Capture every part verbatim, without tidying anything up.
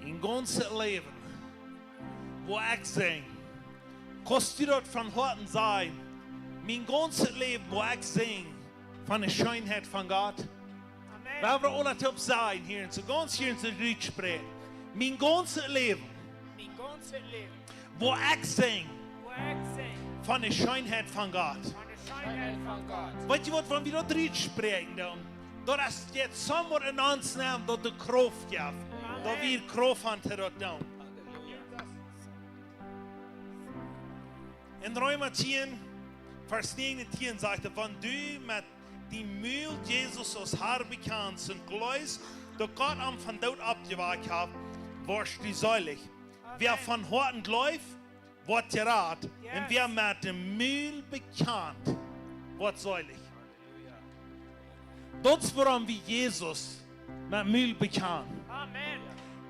Mien gaunzet Läwen, woo ekj sinj. Kaust du daut von Hoaten sajen? Mien gaunzet Läwen, woo ekj sinj von de Scheenheit von Gott. Amen. Wie woaren aula toop sajen hia un soo gaunz hia un soo rutspräakjen. Mien gaunzet Läwen, Mien gaunzet Läwen, woo ekj sinj woo ekj sinj von de Scheenheit von Gott. Von de Scheenheit von Gott. Weetst du waut, wan wie daut rutspräakjen, dan, daut es daut somewhat en ons nämen, daut de Krauft jeft. Amen. Daut wie Krauft haben to daut doonen. Halleluja. En Reema tieen, Varsch näajen un tieen sajcht et: Wan du met dien Mul Jesus aus Herr bekjanst un jleefst, daut Gott am vom Doot oppjewakjt haft, woascht du seelich. Wäa von Hoaten jleeft, woat jerat. Un wäa met däm Mul bekjant, woat seelich. Daut es wuarom wie Jesus met Mul bekjanen. Amen.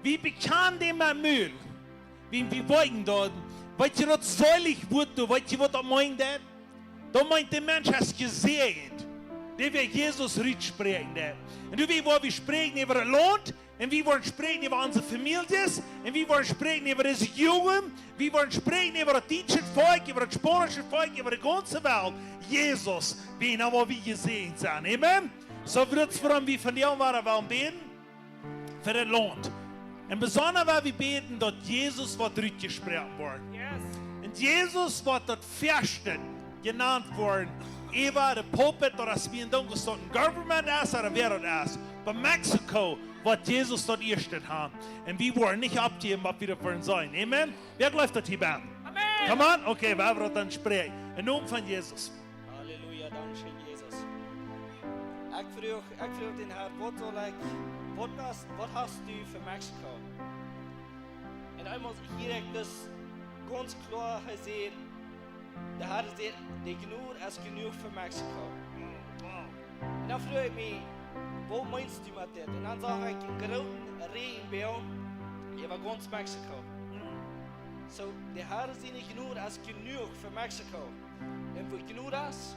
Wie bekjanen däm met Mul. Wie, wie woaren daut, weetst du, daut seelich Wuat, du, weetst du, waut daut meent, daut? Daut meent, de Mensch es jesäajent, dee wäa Jesus rutspräakjen deit. Un du, wie woaren, wie spräakjen äwa daut Launt, un wie woaren spräakjen äwa onse Famieljes, un wie woaren spräakjen äwa dise Jugend, wie woaren spräakjen äwa daut dietsche Volkj, äwa daut spaunische Volkj, äwa de gaunze Welt. Jesus, wie, nu woa wie jesäajent sennen. Amen. Soo, daut es wuarom wie vondoag wada wellen bäden fa daut Launt. Un besonda woa wie bäden, daut Jesus woat rutjesproaken woaren. Yes. Un Jesus woat daut ieeschte jenant woaren äwa de Pulpit, daut es, wie en Dunkels daut en Government es, ooda wäa daut es. Bie Mexiko woat Jesus daut ieeschte haben. Un wie woaren nich oppjäwen, waut wie doavon sajen. Amen. Wäa jleeft daut hia bie? Amen. Come on. Okay, wie woaren daut dan spräakjen. Em Nomen von Jesus. Halleluja, dankscheen, Jesus. Ekj fruach, ekj fruach dän Herr, waut saul ekj, waut hast, waut hast du fa Mexiko? Un eemol hia ekj daut gaunz kloa, hee säd, de Herr säd: "De Jnod es jenuach fa Mexiko." Wow. Un dan fruach ekj mie: "Waut meenst du met dit?" Un dan sach ekj eenen grooten Räajenboagen äwa gaunz Mexiko. Soo, de Herr siene Jnod es jenuach fa Mexiko. Un wua Jnod es,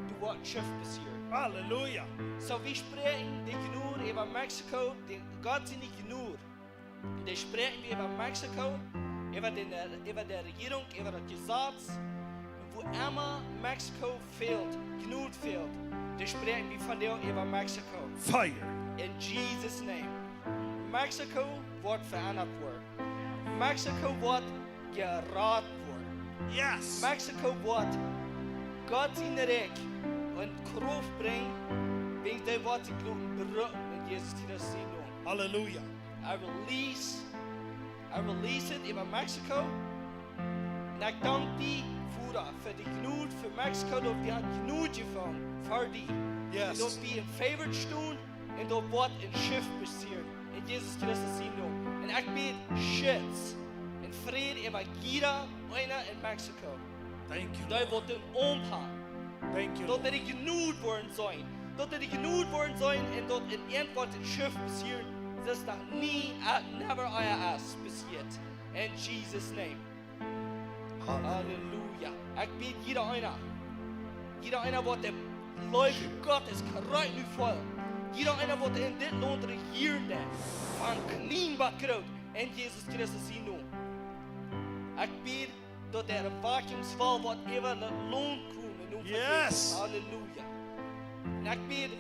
doa woat een Schiff passieren. Halleluja. Soo, wie spräakjen de Jnod äwa Mexiko, de, Gott siene Jnod. Dee spräakjen wie äwa Mexiko, äwa de, äwa de Rejierunk, äwa daut Jesaz. Un wua emma Mexiko fält, Jnod fält, dee spräakjen wie vondoag äwa Mexiko. Fire. In Jesus' name. Mexiko woat veendat woaren. Mexiko woat jerat woaren. Yes. Mexiko woat Gott sien Rikj en Krauft brinjen, wäajen dee woat sikj loten brucken en Jesus Christus sienen Nomen. Halleluja. I release, I release it äwa Mexiko. Un ekj dank die, Voda, fa de Jnod fa Mexiko, daut wie haben Jnod jefungen fa die. Yes. Un daut wie en favor stonen, un doa woat een Schiff passieren. En Jesus Christus sienen Nomen. Un ekj bäd Schutz un Fräd äwa jieda eena en Mexiko. Thank you, Lord. Dee woat een Omha. Thank you, Lord. Daut dee de Jnod woaren sennen. Daut dee de Jnod woaren sennen un daut en äant woat een Schiff passieren. Daut es noch nie, uh, never ever es passieet. In Jesus' name. Halleluja. Halleluja. Ekj bäd jieda eena. Jieda eena waut de Leew Gottes krakjt nu feelt. Jieda eena waut en dit Launt rejieren deit. Von kjlien bat groot. En Jesus Christus sienen Nomen. Ekj bäd daut de Erwakjungswal woat äwa daut Launt komen. Em Nomen von Jesus. Yes. Halleluja. Un ekj bäd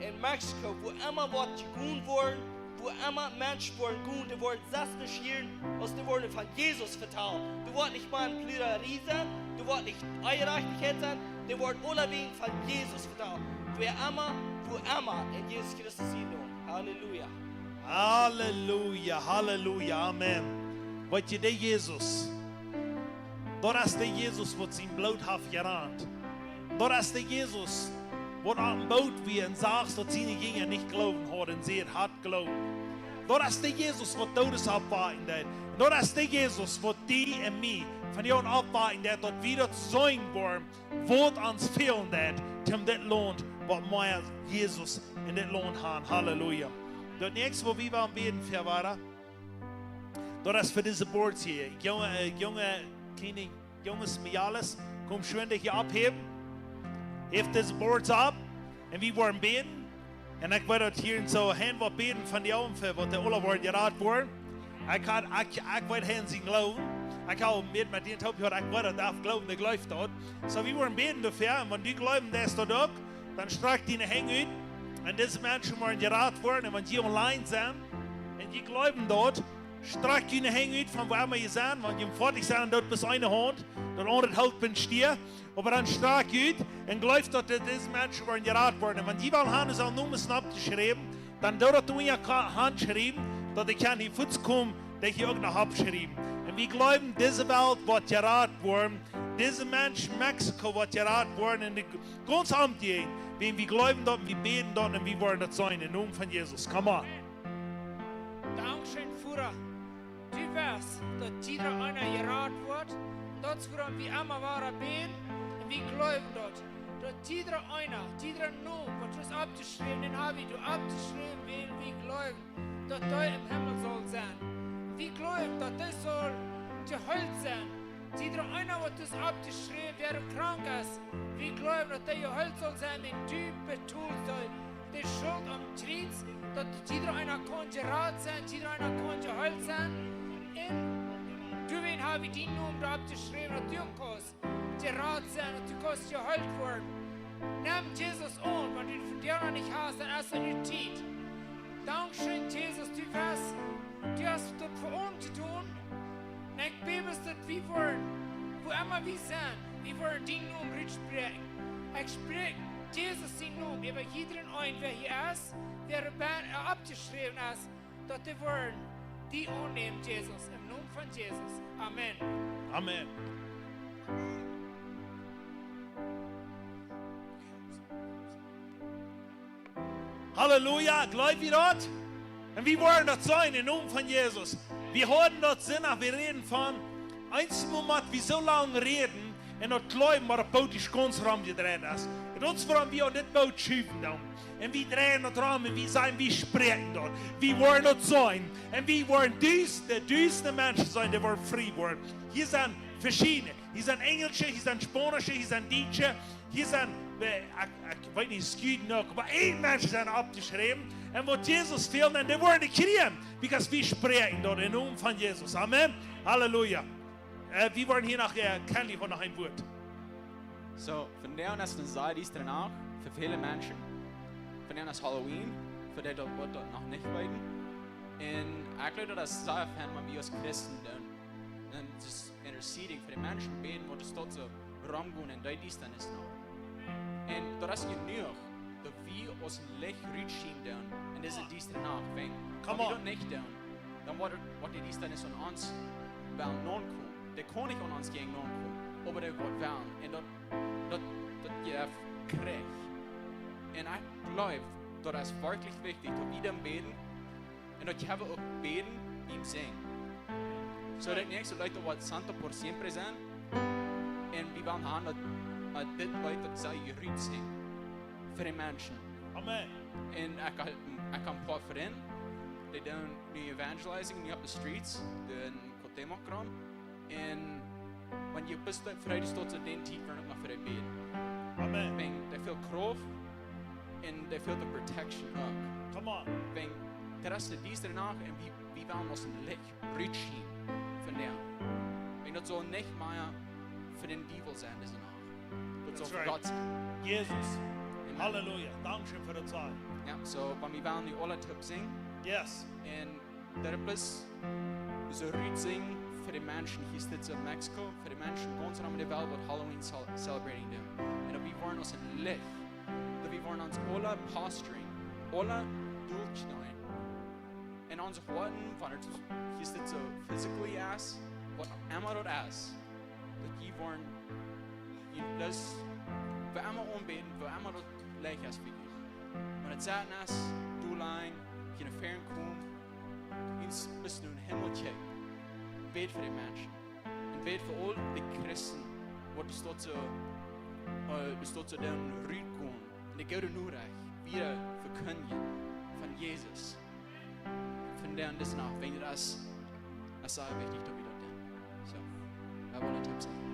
en Mexiko, wua emma woat jegonen woaren, wua emma Menschen woaren gonen, dee woaren selfst nich hieren, aus dee woaren von Jesus vetalen. Doa woat nich mea Pludrerie sennen, doa woat nich Onjerajchtichkjeit sennen, dee woaren aulewäajen von Jesus vetalen. Wua emma, wua emma, en Jesus Christus sienen Nomen. Halleluja. Halleluja, halleluja, amen. Weetst du, de Jesus, daut es de Jesus, waut sien Bloot haft jerant. Daut es de Jesus, waut aum Boot wia un sach, daut siene Jinja nich Gloowen hauden, säd: "Habt Gloowen." Daut es de Jesus, waut Doodes oppwakjen deit. Daut es de Jesus, waut die un mie vondoag oppwakjen deit, daut wie daut seenen woaren, waut ons fälen deit, om dit Launt waut mea Jesus en dit Launt haben. Halleluja. Daut näakjste, waut wie woaren bäden fa woaren, daut es fa dise boards hia. Junge, äh, junge Kjinja, junges, mejales, komt schwind hia oppheewen. Heft dise boards opp. Un wie woaren bäden. Un ekj well daut hia en soo han waut bäden von dee Augen fa waut dee aula woaren jerat woaren. Ekj haud, ekj, ekj weet, hee en sien Gloowen. Ekj haud met, met dän toop jehaut, ekj weet, daut dee jleeft, dee jleeft daut. Soo, wie woaren bäden doafäa, un wan du jleewen deist daut uk, dan strakj diene Henj ut. Un dise Menschen woaren jerat woaren, un wan jie auleen sent, un jie jleewen daut, strakj diene Henj ut von wua emma jie sent, wan jie em Foatich sent, daut bloos eene Haunt, daut aundre helt bie dän Stia. Oba dan strakj ut un jleew, daut dise Menschen woaren jerat woaren. Un wan jie wellen haben, sien Nomen opptoschriewen, dan doo daut unja Ka-, Haunt schriewen, daut ekj kaun hia fuaz komen, daut ekj hia uk noch oppschriew. Un wie jleewen, dise Welt woat jerat woaren. Dise Mensch, Mexiko, woat jerat woaren. Un de g-, gaunz Omjäajent, wan wie jleewen daut, wie bäden daut un wie woaren daut seenen. Em Nomen von Jesus. Come on. Dankscheen, Voda. Du weetst, daut jieda eena jerat woat, un daut es wuarom wie emma wada bäden, un wie jleewen daut, daut jieda eena, jieda Nomen, waut es oppjeschräwen, dän hab wie doa oppjeschräwen, wiels wie jleewen, daut dee em Himmel saul sennen. Wie jleewen, daut dee saul jeheelt sennen. Jieda eena, waut es oppjeschräwen, wäa krank es, wie jleewen, daut dee jeheelt saul sennen, un du betolst dee de Schult aum Kjriez, daut jieda eena kaun jerat sennen, jieda eena kaun jeheelt sennen. Un doawäajen hab wie dien Nomen doa oppjeschräwen, daut du kaust jerat sennen, daut du kaust jeheelt woaren. Nemm Jesus aun, wan du dän vondoag noch nich hast, dan es et nu Tiet. Dankscheen, Jesus, du weetst, du hast daut fa ons jedonen. Un ekj bäd, daut wie woaren, wua emma wie sent, wie woaren dien Nomen utspräakjen. Ekj spräakj Jesus sien Nomen äwa jieda eena, wäa hia es, wäa doa bie, äh, oppjeschräwen es, daut dee woaren die aunnämen, Jesus, em Nomen von Jesus. Amen. Amen. Halleluja, jleew jie daut? Un wie woaren daut seenen em Nomen von Jesus. Wie hieren daut, sent wie räden von, eent mott wie soo lang räden, un daut jleewen, waut opp Boot es gaunz romjedreit es. Un daut es wuarom wie aun dit Boot schuwen doonen. Un wie dreien daut rom un wie sajen, wie spräakjen daut. Wie woaren daut seenen. Un wie woaren dise, dise Menschen seenen, dee woaren frie woaren. Hia sent veschiedne. Hia sent Enjelsche, hia sent Spaunsche, hia sent Dietsche. Hia sent, äh, ekj, ekj weet nich, Juden uk, oba een Mensch sent oppjeschräwen. Un waut Jesus well, un dee woaren dee kjrieen, because wie spräakjen daut em Nomen von Jesus. Amen. Halleluja. Äh, wie woaren hia noch, äh, Kelly haft noch een Wuat. Soo, vondoag es eene sea diestre Nacht fa väle Menschen. Vondoag es Halloween, fa dee, waut daut noch nich weeten. Un ekj jleew, daut es sea fein, wan wie aus Christen doonen. Un daut es interceding fa de Menschen bäden, waut es daut soo romgonen en dee Diestanis noch. Un daut es jenuach, daut wie aus een Licht rutschinen doonen en dise diestre Nacht. Wan, wan wie daut nich doonen, dan woat, woat de Diestanis aun ons wellen nokomen. Dee kaun nich aun ons jäajen nokomen, oba dee woat wellen. Un daut, daut, daut jeft Kjrich. Un ekj jleew, daut es werkjlich wichtich, daut wie dan bäden, un daut jie uk bäden biem Sinjen. Soo, daut näakjste Leet woat Santa por Siempre sennen. Un wie wellen haben daut, äh, dit Leet, daut saul jie rutsinjen fa de Menschen. Amen. Un ekj ha-, ekj hab een poa Frind, dee doonen nu evangelizing, nu opp de streets, dee Cuauhtémoc rom. Un wan jie best, dan Friday es daut soo dee Tiet, wan ekj noch fa dee bäd. Amen. Wäajen dee fält Krauft un dee fält de protection uk. Come on. Wäajen daut es de diestre Nacht un wie, wie wellen aus een Licht rutschinen vondoag. Wäajen daut saul nich mea fa dän Diewel sennen, dise Nacht. Daut saul fa Gott sennen. That's right. Jesus. Amen. Halleluja. Dankscheen fa daut sajen. Jo, soo, wan wie wellen nu aule toop sinjen. Yes. Un daut es, soo rutsinjen fa de Menschen, hia es dit soo en Mexiko, fa de Menschen gaunz rom de Welt, waut Halloween cel-, celebrating doonen. Un daut wie woaren aus een Licht, daut wie woaren ons aule posturing, aule dolkjkjneen. Un onse Hoaten, wan et, hia es dit soo physically es, waut emma daut es, daut jie woaren jie bloos fa emma aunbäden, fa emma daut Licht es fa jie. Wan et Satan es, du allein, jie no väaren komen, ons best nu em Himmel kjikjen. Bäd fa de Menschen. Un bäd fa aul de Christen, waut es daut soo, äh, es daut soo doonen rutgonen. Un de goode Norecht wieda vekjindjen von Jesus. Vondoag dise Nacht, wäajen daut es, es sea wichtich, daut wie daut doonen. Soo, ekj well daut sajen.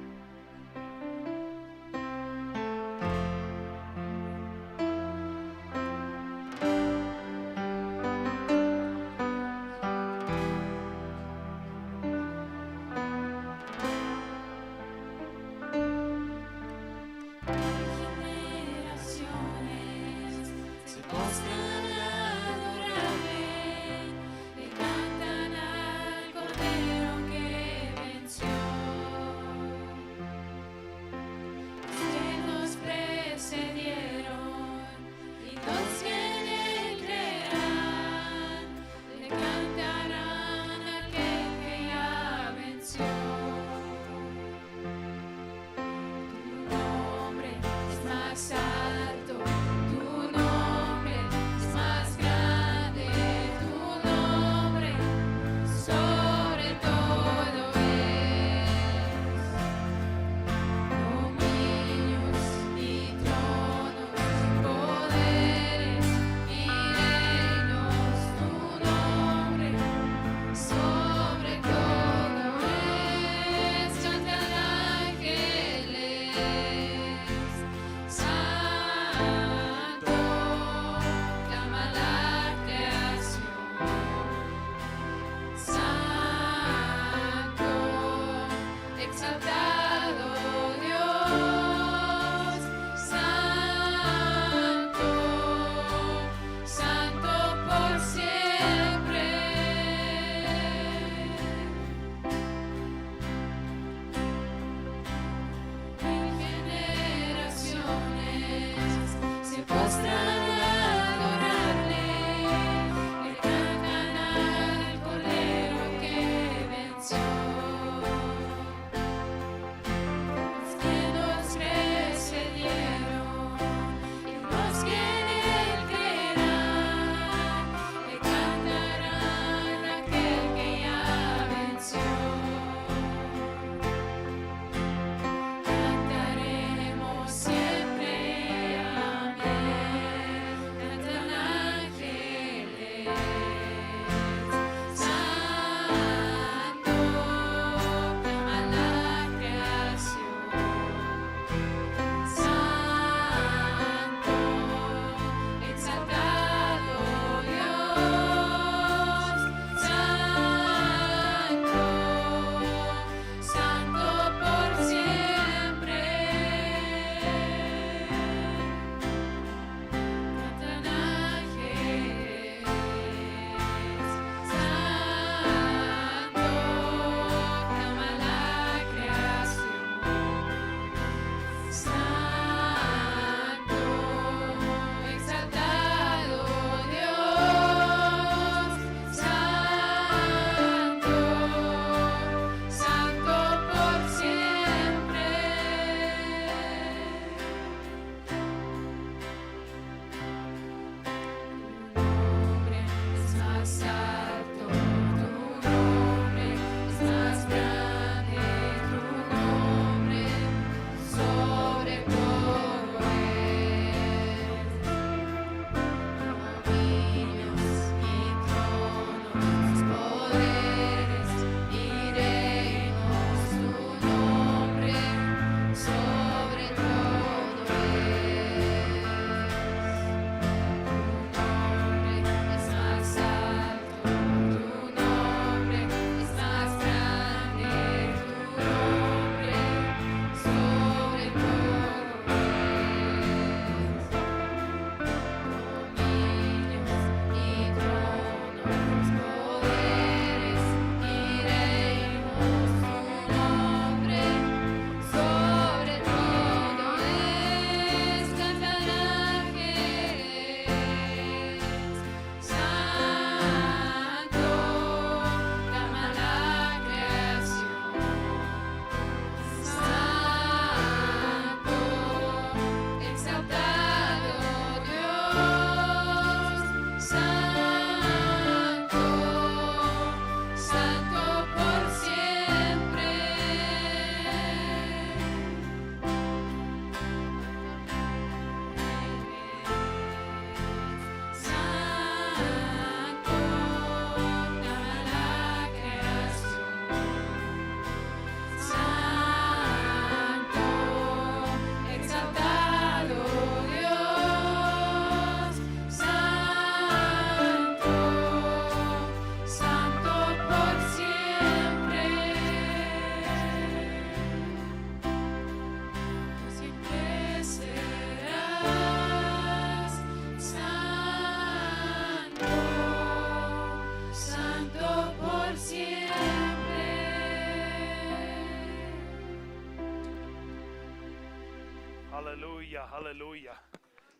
Halleluja, halleluja.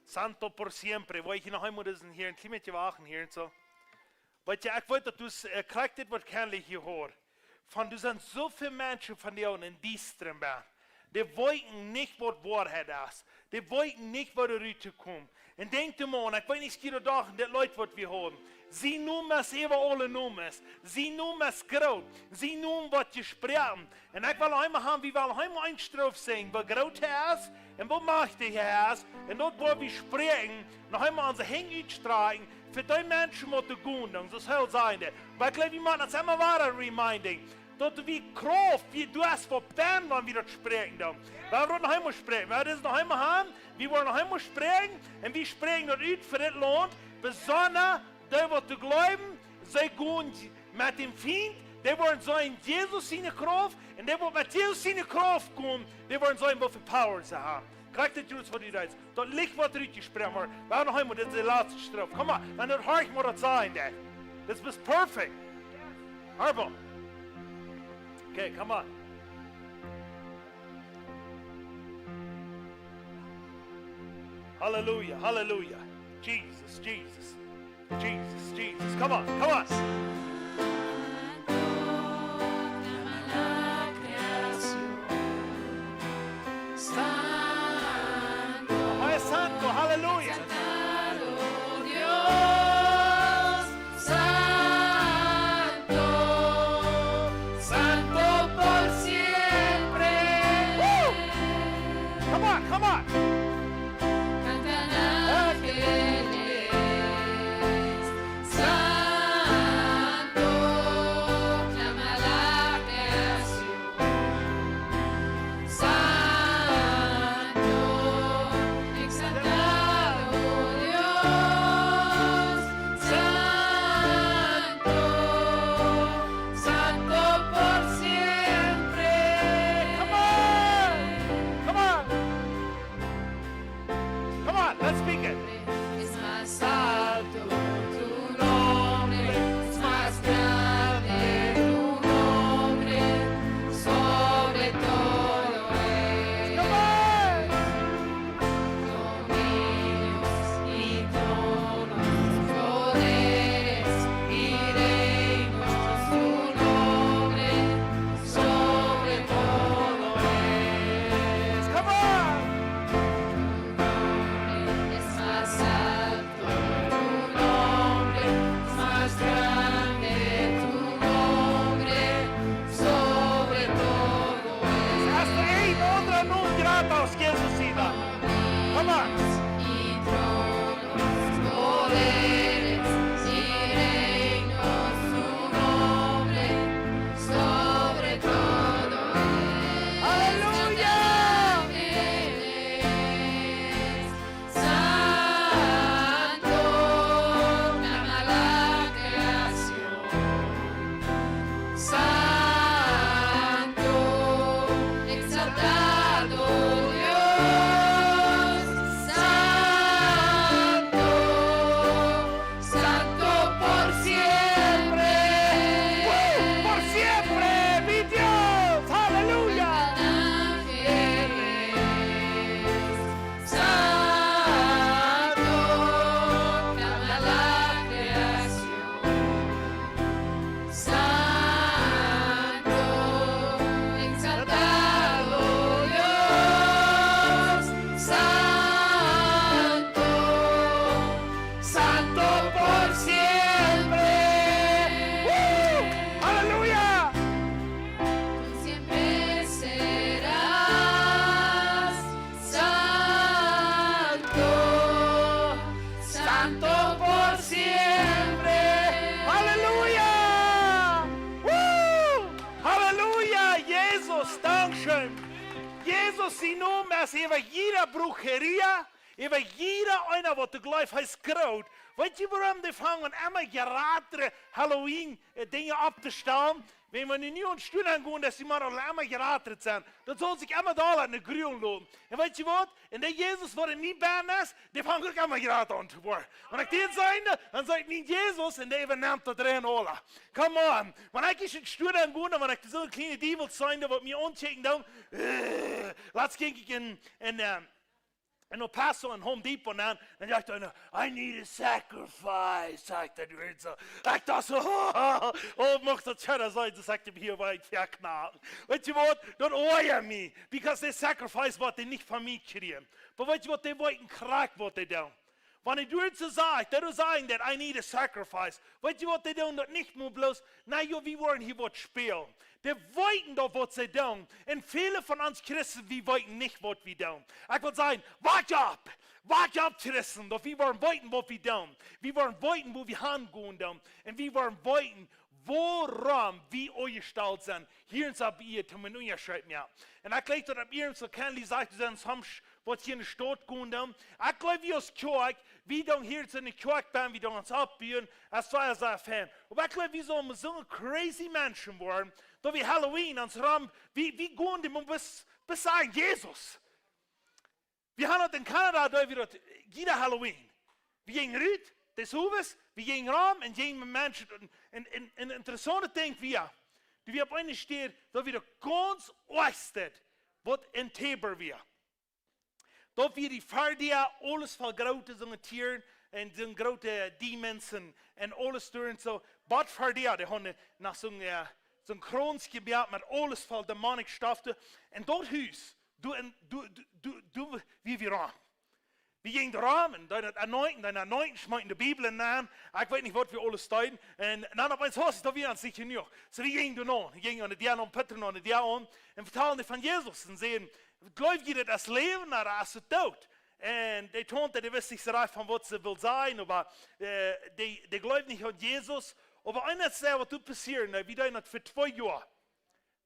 Santo por siempre. Woa ekj hia noch eemol disen hia een kjlien bät wachten hia un soo. Weetst, ekj weet daut du s-, äh, krakjt dit waut kjennlich hia hieescht. Von doa sent soo väl Menschen von dee aun en Diestren benn. Dee weeten nich waut Woarheit es. Dee weeten nich woo doa rut to komen. Un denkj mol aun, ekj weet nich, jie daut doch, dit Leet waut wie haben. Sien Nomen es äwa aule Nomes. Sien Nomen es groot. Sien Nomen woat jesproaken. Un ekj well eemol haben, wie wellen eemol eene Strof sinjen, woo groot hee es un woo majchtich hee es. Un daut woa wie spräakjen, noch eemol onse Henj utstrakjen, fa dee Menschen waut to gonen, soo aus hee säd. Oba ekj jleew, wie motten ons emma wada reminding, daut wie Krauft, wie du hast verbennt, wan wie daut spräakjen dan. Wie woaren noch eemol spräakjen, wie woaren noch eemol haben, wie woaren noch eemol spräakjen, un wie spräakjen daut ut fa dit Launt, besonda dee waut doa jleewen, see gonen met däm Fient, dee woaren seenen Jesus siene Krauft, un dee waut met Jesus siene Krauft komen, dee woaren seenen waut fa power see haben. Krakjt dit Jus waut du deist. Daut Licht woat rutjesproaken, oba wie haben noch eemol dise latste Strof. Come on, wan daut horcht mol daut sennen, dee. Dit es perfect. Harbo. Okay, come on. Halleluja, halleluja. Jesus, Jesus. Jesus, Jesus. Come on, come on. Santo, santo, halleluja. Santo, santo por siempre. Woo! Come on, come on. Cantan ángeles, santo, clama la creación. Santo, exaltado Dios, santo, santo por siempre. Come on! Come on! Come on, let's speak it. Es más alto tu nombre, es más grande tu nombre, sobre todo es. Come on! Dominios y tronos, poderes y reinos, tu nombre sobre todo es. Come on! Tu nombre es más alto, tu nombre es más grande, tu nombre sobre todo es. Hast du een aundren Nomen jrata aus Jesus sienen? Come on. Y tronos, poderes y reinos, tu nombre sobre todo es. Aleluya. Santo, clama la creación. Santo, exaltado Dios, santo, santo por siempre. Woo! Por siempre, mi Dios. Aleluya. Santo, clama la creación. Santo, exaltado Dios, santo, santo por siempre. Woo! Aleluya. Tú siempre serás santo, santo por siempre. Aleluya. Woo! Aleluya, Jesus, dankscheen. Jesus sien Nomen es äwa jieda brujeria, äwa jieda eena waut doa jleeft, hee es groot. Weetst du wuarom dee fangen emma jratre Halloween, äh, Dinja opptostalen? Wan wie nu aun Stunde gonen, daut dee mau aul emma jratre sent. Daut saul sikj emma doa aul aun de Grund lopen. Un weetst du waut? Un dee Jesus waut en mie benn es, dee fangt uk emma jrata aun to woaren. Wan ekj dän see, dan saj ekj: "Mien Jesus", un dee äwanemt daut rein aula. Come on. Wan ekj ieescht en Stunde go, wan ekj soone kjliene Diewels see, waut mie aunkjikjen doonen, äh, latst jinkj ekj en, en, äh, En El Paso en Home Depot, dan, dan daut eena: "I need a sacrifice," sajcht daut doa soo. Ekj docht soo: "Oh, mucht daut kjeena seenen, daut ekj hia wea veknaken." Weetst waut? Daut oajat mie, because dee sacrifice waut dee nich von mie kjrieen. Oba weetst waut, dee weeten krakjt waut dee doonen. Wan ekj doa soo saj, dee doonen sajen daut: "I need a sacrifice." Weetst waut dee doonen? Daut nich mau bloos: "Na jo, wie woaren hia waut spälen." Dee weeten doch waut see doonen. Un väle von ons Christen, wie weeten nich waut wie doonen. Ekj well sajen: "Wak opp! Wak opp, Christen, daut wie woaren weeten waut wie doonen. Wie woaren weeten wua wie hangonen doonen. Un wie woaren weeten wuarom wie aunjestalt sent hia en Sabia, om een Unjascheet to moaken." Un ekj jleew daut opp hia en Soo Kenley sajcht, doa sent soms waut hia enne Staut gonen doonen. Ekj jleew, wie aus Kjoakj, wie doonen hia en de Kjoakj, wan wie doonen ons oppbuen, daut es sea, sea fein. Oba ekj jleew, wie sellen mau soone crazy Menschen woaren, daut wie Halloween ons rom, wie, wie gonen dee mau bes, bes aun Jesus. Wie haben daut en Kanada, doa wie daut jieda Halloween. Wie jinjen rut, daut es Huwes, wie jinjen rom un jinjen met Menschen. Un, un, un, un interessauntet Dinkj wia, doa wia opp eene Städ, doa wia daut gaunz oajste, waut en Tabor wia. Daut wia dee Fardia, aules voll groote soone Tieren un soone groote Demons un, un aules doa un soo. Bat Fardia, dee hauden noch soon, äh, soon Krauns jemoakt met aules voll demonic stuff doa. Un daut Hus, doa en, doa, doa, doa, doa wia wie rom. Wie jinjen rom un deeden daut anointen, deeden anointen, schmeeten de Bibel aun. Ekj weet nich waut wie aules deeden. Un dan opp eemol haud ekj daut wia aun sikj jenuach. Soo wie jinjen doa aun, jinjen aun de Däa aun, putren aun de Däa aun. Un vetalden dee von Jesus un säden: "Jleew jie daut es Läwen, ooda es et doot?" Un dee Taunte, dee wist nich soo rajcht von waut see wull sajen, oba, äh, dee, dee jleewd nich aun Jesus. Oba eent es sea waut doa passieren, nä, wie deeden daut fa twee Joa.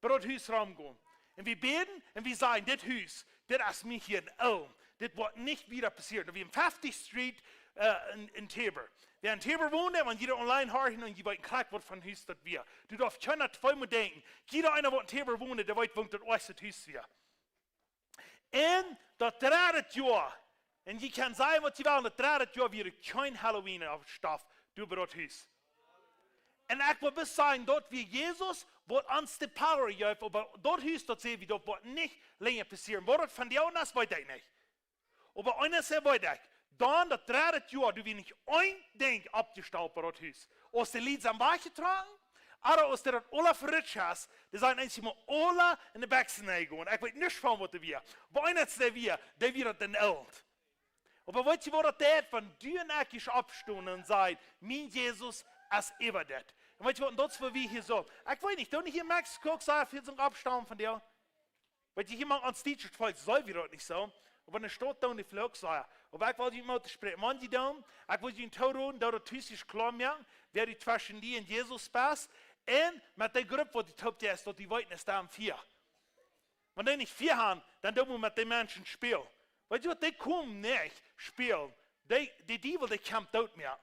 Bat daut Hus romgonen. Un wie bäden un wie sajen: "Dit Hus, dit es mie hia en Oajen. Dit woat nich wada passieren." Daut wia en Fiftieth Street, äh, en, en Tabor. Wäa en Tabor wond, wan jie online horchen un jie weeten krakjt waut fa Hus daut wia. Doa darf kjeena tweemol denkjen. Jieda eena waut en Tabor wond, dee weet wua daut oajste Hus wia. Un daut dredde Joa, un jie kjennen sajen waut jie wellen, daut dredde Joa wia kjeen Halloween opp Staut doa bie daut Hus. Un ekj well bloos sajen, daut wia Jesus, waut ons de power jeef, oba daut Hus, daut saj wie, daut woat nich lenja passieren. Waut daut vondoag es, weet ekj nich. Oba eent es weet ekj, dan daut dredde Joa, doa wia nich een Dinkj oppjestalt bie daut Hus. Aus de Lied sent wajchjetrakjen, ooda aus dee daut aula vejäft hauden, dee sent eemol aula en de Bekjsen nenjegonen. Ekj weet nich von waut daut wia. Oba eent es wia, dee wia daut en Oajen. Oba weetst waut daut deit, wan du un ekj oppstonen un sajen: "Mien Jesus es äwa dit"? Un weetst waut, un daut es waut wie hia soo. Ekj weet nich, doonen hia en Mexiko uk soo väl soo oppstonen vondoag? Weetst, hia mank ons Teachers, veleicht sent wie daut nich soo. Oba en de Staut doonen dee veleicht soo. Oba ekj well junt mau toospräakjen, wan jie doonen, ekj well junt tooroden, daut daut Hus es kloa moaken, wäa du tweschen die un Jesus best. Un met dee Grupp waut du toop best, daut dee weeten, es doa en Fia. Wan dee nich Fia haben, dan doo wie met dee Menschen spälen. Weetst waut, dee komen nich spälen. Dee, dee Diewel, dee kjemt doot moaken.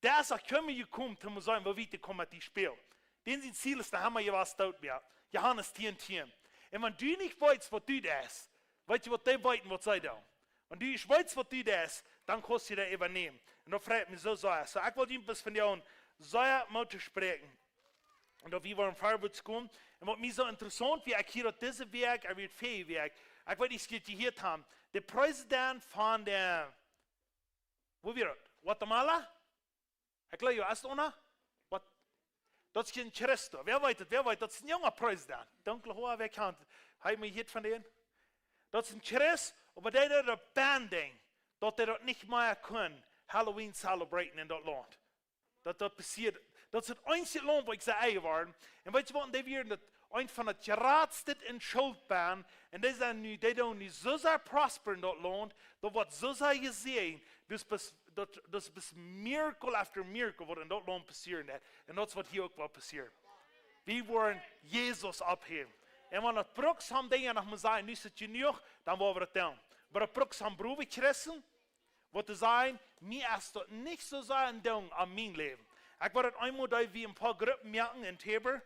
Dee es uk kjeenmol jekomen, om to sajen, woo wiet dee komen met die spälen. Dän sien Ziel es, dee haben jie waut doot moaken. Johanes tieen tieen. Un wan du nich weetst waut du deist, weetst waut, dee weeten waut see doonen. Wan du nich weetst waut du deist, dan kaust du dee äwanämen. Un daut freit mie soo sea. Soo, ekj well junt bloos vondoag sea Moot toospräakjen. Un daut wie woaren verwoats komen. Un waut mie soo interessaunt wia, ekj hia daut dise Wäakj, ekj wia väaje Wäakj, ekj weet nich aus jie daut jehieet haben, de Präsident von de, wua wia daut? Guatemala? Ekj jleew, jo, es daut noch? Waut? Daut es een Christ. Wäa weet et? Wäa weet? Daut es een junga Präsident. Dunkle Hoa, wäa kjant? Hab jie mol jehieet von dän? Daut es een Christ, oba dee, dee daut banning, daut dee daut nich mea kunn Halloween celebraten en daut Launt. Daut, daut passieet. Daut es daut eensje Launt, wua ekj see eie woaren. Un weetst waut, dee wieren daut eent von daut jratste en Schult benn. Un dee sent nu, dee doonen nu soo sea prosperen en daut Launt. Daut woat soo sea jesäajent. Daut es, daut, daut es miracle after miracle, waut en daut Launt passieren deit. Un daut es waut hia uk woat passieren. Wie woaren Jesus opphäwen. Un wan daut brukt, somm Dinja noch mol sajen, nu es et jenuach, dan woa wie daut doonen. Oba daut brukt somm brave Christen, waut to sajen, mie es daut nich soo sea een Dinkj aun mien Läwen. Ekj woa daut eemol, daut wie een poa Gruppen moaken en Tabor.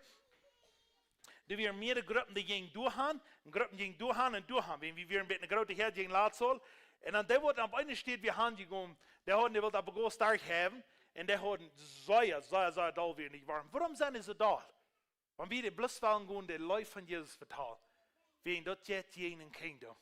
Doa wieren mearere Gruppen, dee jinjen doahan, un Gruppen jinjen doahan un doahan. Wan wie wieren een bät eene groote Häad, jinjen latst aul. Un dan dee, waut opp eene Städ wia hanjegonen, dee hauden, dee wullen opp de Gauss derchhäwen, un dee hauden sea, sea, sea doll wia nich woaren. Wuarom sent dee soo doll? Wan wie dee bloos wellen gonen de Leew von Jesus vetalen. Wäajen daut jeit jäajen een Kingdom.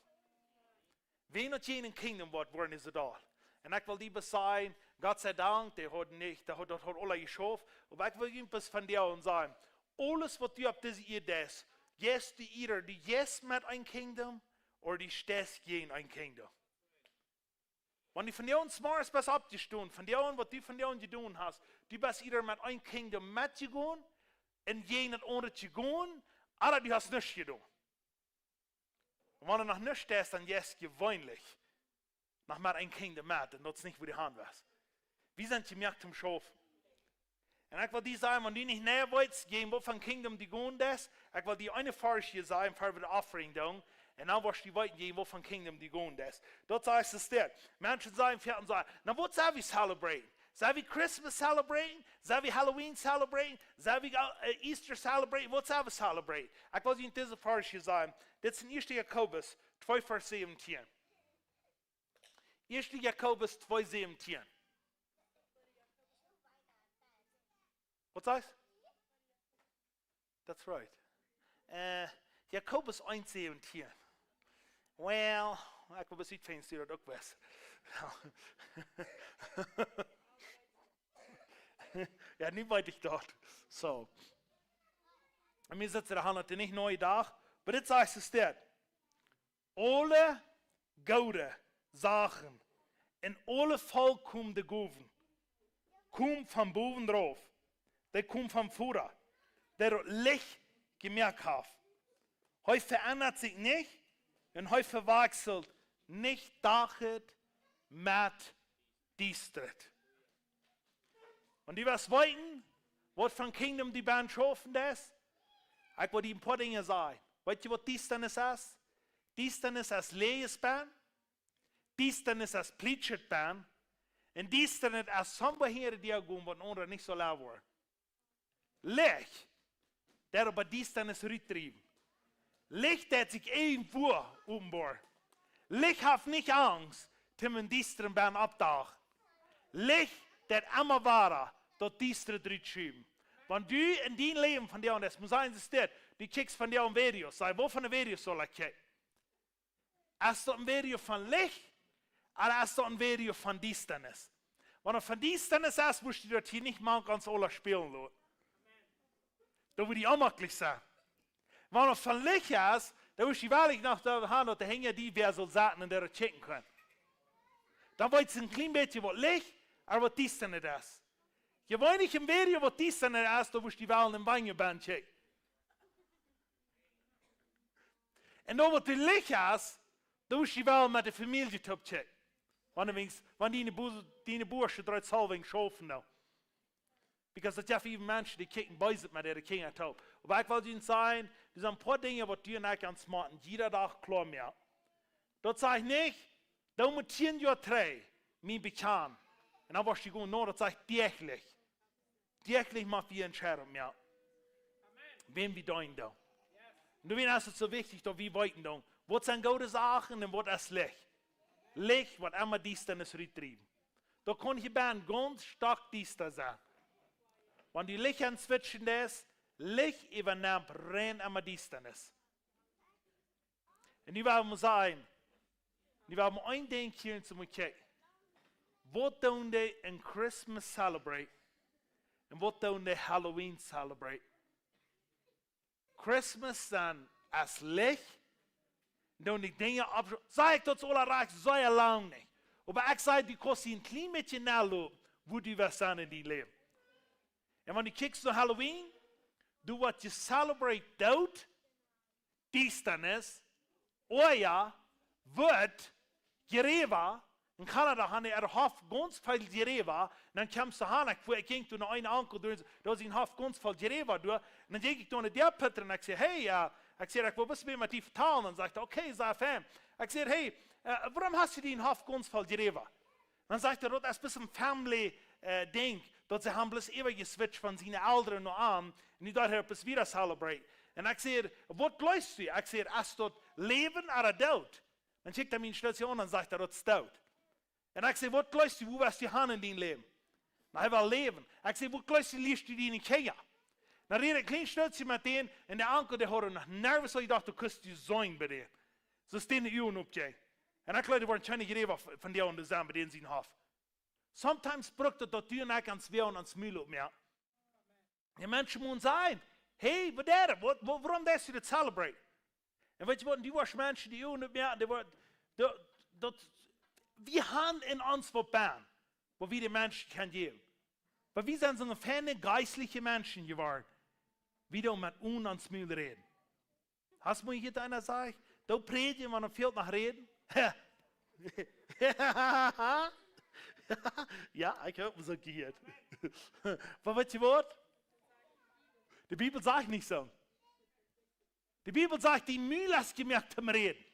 Wäa daut je een kingdom woat woaren, es daut aul. Un ekj well die bloos sajen, Gott sei Dank, dee haud nich, dee haud, daut haud aula jeschauft. Oba ekj well junt bloos vondoag sajen, aules waut du opp dise Ieed deist, jeist du ieeda, du jeist met een kingdom, ooda du steist jäajen een kingdom. Wan du vondoag zemorjes best oppjestonen, vondoag waut du vondoag jedonen hast, du best ieeda met een kingdom metjegonen un jäajen daut aundre jegonen, ooda du hast nuscht jedonen. Un wan du noch nich deist, dan jeist du jeweenlich noch met een kingdom met, un daut es nich wua du han west. Wie sent jemoakt toom schaufen. Un ekj well die sajen, wan du nich nä weetst, jäajen waut fa kingdom du gonen deist, ekj well die eene Varsch hia sajen, ver wie de offering doonen, un dan woascht du weeten, jäajen waut fa kingdom du gonen deist. Daut sajcht et dit. Menschen sajen, veleicht sajen, na, waut sell wie celebraten? Sell wie Christmas celebraten? Sell wie Halloween celebraten? Sell wie, äh, Easter celebraten? Waut sell wie celebraten? Ekj well die en dise Varsch hia sajen. Dit es en ieeschte Jakobus twee Varsch säwentieen. ieeschte Jakobus twee säwentieen. Waut sajcht? That's right. Äh, Jakobus eent säwentieen. Well, ekj well bloos utfinjen, aus du daut uk weetst. Jo, nu weet ekj daut. Soo. Un mie sitst du doa aun, daut es nich neue Dach, oba dit sajcht et dit. Aule goode Sachen un aule volkomne Gowen komen von bowen rauf. Dee komen vom Voda, dee daut Licht jemoakt haft. Hee veendat sikj nich un hee vewakjselt nich Dach met Diestret. Un du woascht weeten, waut fa kingdom du best schaufen deist. Ekj well die en poa Dinja sajen. Weetst du, waut Diestanis es? Diestanis es Läajes bie. Diestanis es Plietschet bie. Un Diestanis es somewhere hia, dee gonen, waut een aundra nich saul woaren. Licht, dee oba Diestanis rutdriewen. Licht, daut sikj irjentwua openboat. Licht haft nich Angst, toom em Diestren bie oppdauchen. Licht, daut emma wada daut Diestre rutschuwen. Wan du en dien Läwen vondoag, daut mott sennen, es dit, du kjikjst vondoag Videos, saj, waut fa Videos saul ekj kjikjen? Es daut een Video von Licht, ooda es daut een Video von Diestanis? Wan et von Diestanis es, woascht du daut hia nich mank ons aula spälen loten. Daut woat die onjemaklich sennen. Wan et von Licht es, dan woascht du werkjlich noch doa han, daut doa hinja die wäa saul sitten un doa kjikjen kaun. Dan weetst du een kjlien bät waut Licht, ooda waut Diestanis es. Jeweenlich en Video waut Diestanis es, dan woascht du wel en Wanjaband kjikjen. Un dan waut doa Licht es, dan woascht du wel met de Famielje toop kjikjen. Wan de Wings, wan diene Bu-, diene Buasch dreit saul wens schaufen, no. Because daut jeft uk Menschen, dee kjikjen beese met äare Kjinja toop. Oba ekj well junt sajen, doa sent een poa Dinja, waut du un ekj ons motten jieda Dach kloa moaken. Daut sajcht nich, du motst tieen Joa trigj mie bekjanen. Un dan woascht du gonen, no, daut sajcht däachlich. Däachlich mott wie Entscheidungen moaken. Wäm wie deenen doonen. Un doawäajen es et soo wichtich, daut wie weeten doonen, waut sent goode Sachen un waut es Licht. Licht, waut emma Diestanis rutdriewen. Daut kaun hia bie gaunz stockdiesta sennen. Wan du Licht aunswitchen deist, Licht äwanemt rein emma Diestanis. Un nu well wie sajen, nu well wie een Dinkj hia toom kjikjen. Waut doonen dee en Christmas celebrate? Un waut doonen dee Halloween celebrate? Christmas dan es Licht. Doonen dee Dinja opp, saj ekj, daut es aul rajcht, saj ekj lang nich. Oba ekj saj, du kaust een kjlien bät nodenkjen, wua du woascht sennen en dien Läwen. Un wan du kjikjst no Halloween, du woascht celebrate Doot, Diestanis, ooda woat Jräwa, en Kanada han dee äa Hoff gaunz väl Jräwa, dan kjemt see han, ekj, ekj jinkj doa no een Onkel doa, doa sien Hoff gaunz väl Jräwa doa, un dan jinkj ekj doa no dän Pieter un ekj säd, hey, jo, ekj säd, ekj well bloos met die vetalen, un sajcht, okay, sea fein. Ekj säd, hey, äh, wuarom hast du dien Hoff gaunz väl Jräwa? Dan sajcht hee, daut es bloos een family, äh, Dinkj, daut see han bloos äwajeswitcht von siene Elren no am, un nu deit hee bloos wada celebrate. Un ekj säd, waut jleefst du? Ekj säd, es daut Läwen ooda Doot? Dan kjikjt hee mie een Stootje aun un sajcht hee, daut es Doot. Un ekj säd, waut jleefst du, wua woascht du han en dien Läwen? Na, hee well läwen. Ekj säd, waut jleefst du, lieescht du diene Kjinja? Dan räd ekj een kjlien Stootje met dän, un de Onkel, dee haud noch nervous, soo ekj docht, du kust die seenen bie dän. Soo es dän de Uagen oppjinjen. Un ekj jleew, doa woaren kjeene Jräwa von dee aun de Samba, dee en sien Hoff. Sometimes brukt et daut du un ekj ons wea ons Mul opmoaken. Un Menschen motten sajen: "Hey, waut es daut? Waut, wa-, wuarom deist du dit celebrate?" Un weetst du waut, du woascht Menschen dee Uagen opmoaken, dee woaren, daut, daut, wie haben en ons waut bennen, waut wie de Menschen kjennen jäwen. Oba wie sent soone feine jeistliche Menschen jeworden. Wie doonen met ons Mul räden. Hast du mol jehieet, eena sajcht: "Du prädjen, wan et fält noch räden"? Jo, ekj hab daut soo jehieet. Oba weetst du waut? De Bibel sajcht nich soo. De Bibel sajcht: "Dien Mul es jemoakt toom räden."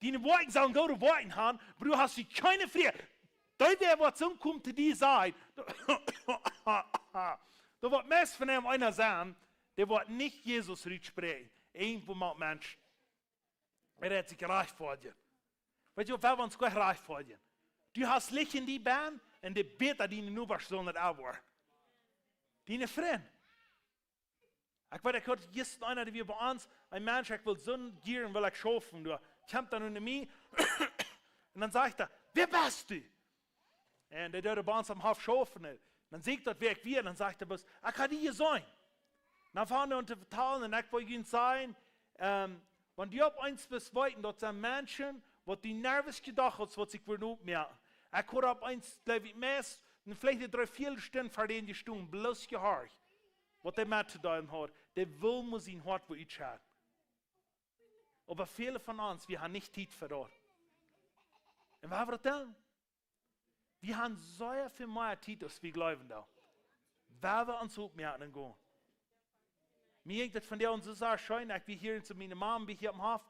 Diene Woakjen sellen goode Woakjen haben, oba du hast kjeene Fräd. Dee, wäa waut soo kjemt to die sajen, doa woat meist von am eena sennen, dee woat nich Jesus rutspräakjen. Irjentwua met Menschen. Hee rät sikj rajcht fa die. Weetst du, wie wie ons goot rajcht fa die? Du hast Licht en die bennen un dee bäta diene Nobasch sellen daut uk woaren. Diene Frind. Ekj weet, ekj haud jistren eena, dee wia bie ons, een Mensch, ekj wull soo jieren, wull ekj schaufen, du. Kjemt dan no mie. Un dan sajcht hee: "Wäa best du?" Un dee deed bie ons aum Hoff schaufen, un dan säd ekj daut, wäa ekj wia, un dan sajcht hee bloos: "Ekj hab die jeseenen." Dan funk hee aun to vetalen, un ekj wull junt sajen, ähm, wan du opp eemol best weeten, daut sent Menschen, waut du nervös jedocht hast, waut sikj wudden opmoaken. Ekj haud opp eemol, jleew ekj, meist, un veleicht dree, vea Stunden ver dän jestonen, bloos jehorcht, waut hee met to deelen haud. Dee wull mau sien Hoat wada utschaufen. Oba väle von ons, wie haben nich Tiet fa daut. Un wie haben daut dan. Wie haben sea väl mea Tiet, aus wie jleewen doonen. Wie haben ons opmoaken un gonen. Mie jinkj daut vondoag soo sea scheen, ekj wia hia to miene Mom, wia hia aum Hoff.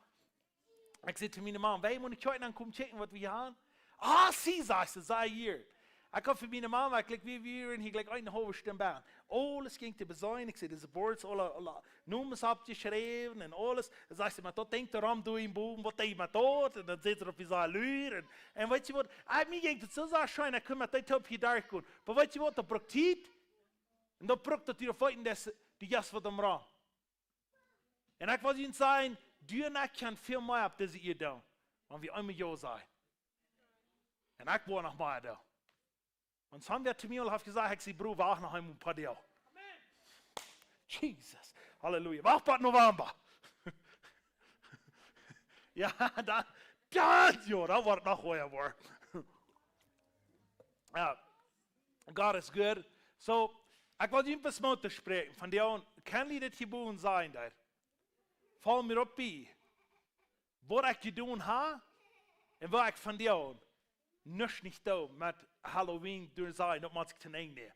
Ekj säd to miene Mom: "Wie motten kjikjen, dan kom kjikjen, waut wie haben." "Ah, see," sajcht see, "see hia." Ekj kom fa miene Mom, ekj jlikj, wie, wie wieren hia jlikj eene haulwe Stund bie. Aules jinkj to beseenen, ekj säd, dise Boards, aule, aule Nomes oppjeschräwen un aules. Dan sajcht see: "Oba daut Dinkj doa rom, doa bowen, waut deed met daut?" Un dan säd see, daut wie soo lua. Un, un weetst du waut? Ah, mie jinkj daut soo sea scheen, ekj kunn met dee toop hia derchgonen. Oba weetst du waut? Daut brukt Tiet. Un daut brukt daut du weetst, daut du jeist waut aum Rom. Un ekj wull junt sajen, du un ekj kjennen väl mea opp dise Ieed doonen, wan wie eemol jo sajen. Un ekj wull noch mea doonen. Un sommwäa to mie haft jesajcht, ekj sie Brooda, wach noch eemol een poa Doag. Jesus. Halleluja. Wach bat November. Jo, dan, dan, jo, dan woat et noch goda woaren. Jo. God is good. So, ekj wull junt bloos Moot toospräakjen. Vondoag, kjennen jie dit hia bowen seenen doa? Foll mie opp bie waut ekj jedonen hab un waut ekj vondoag nuscht nich doo met Halloween derchseenen, daut mott ekj to Enj nämen.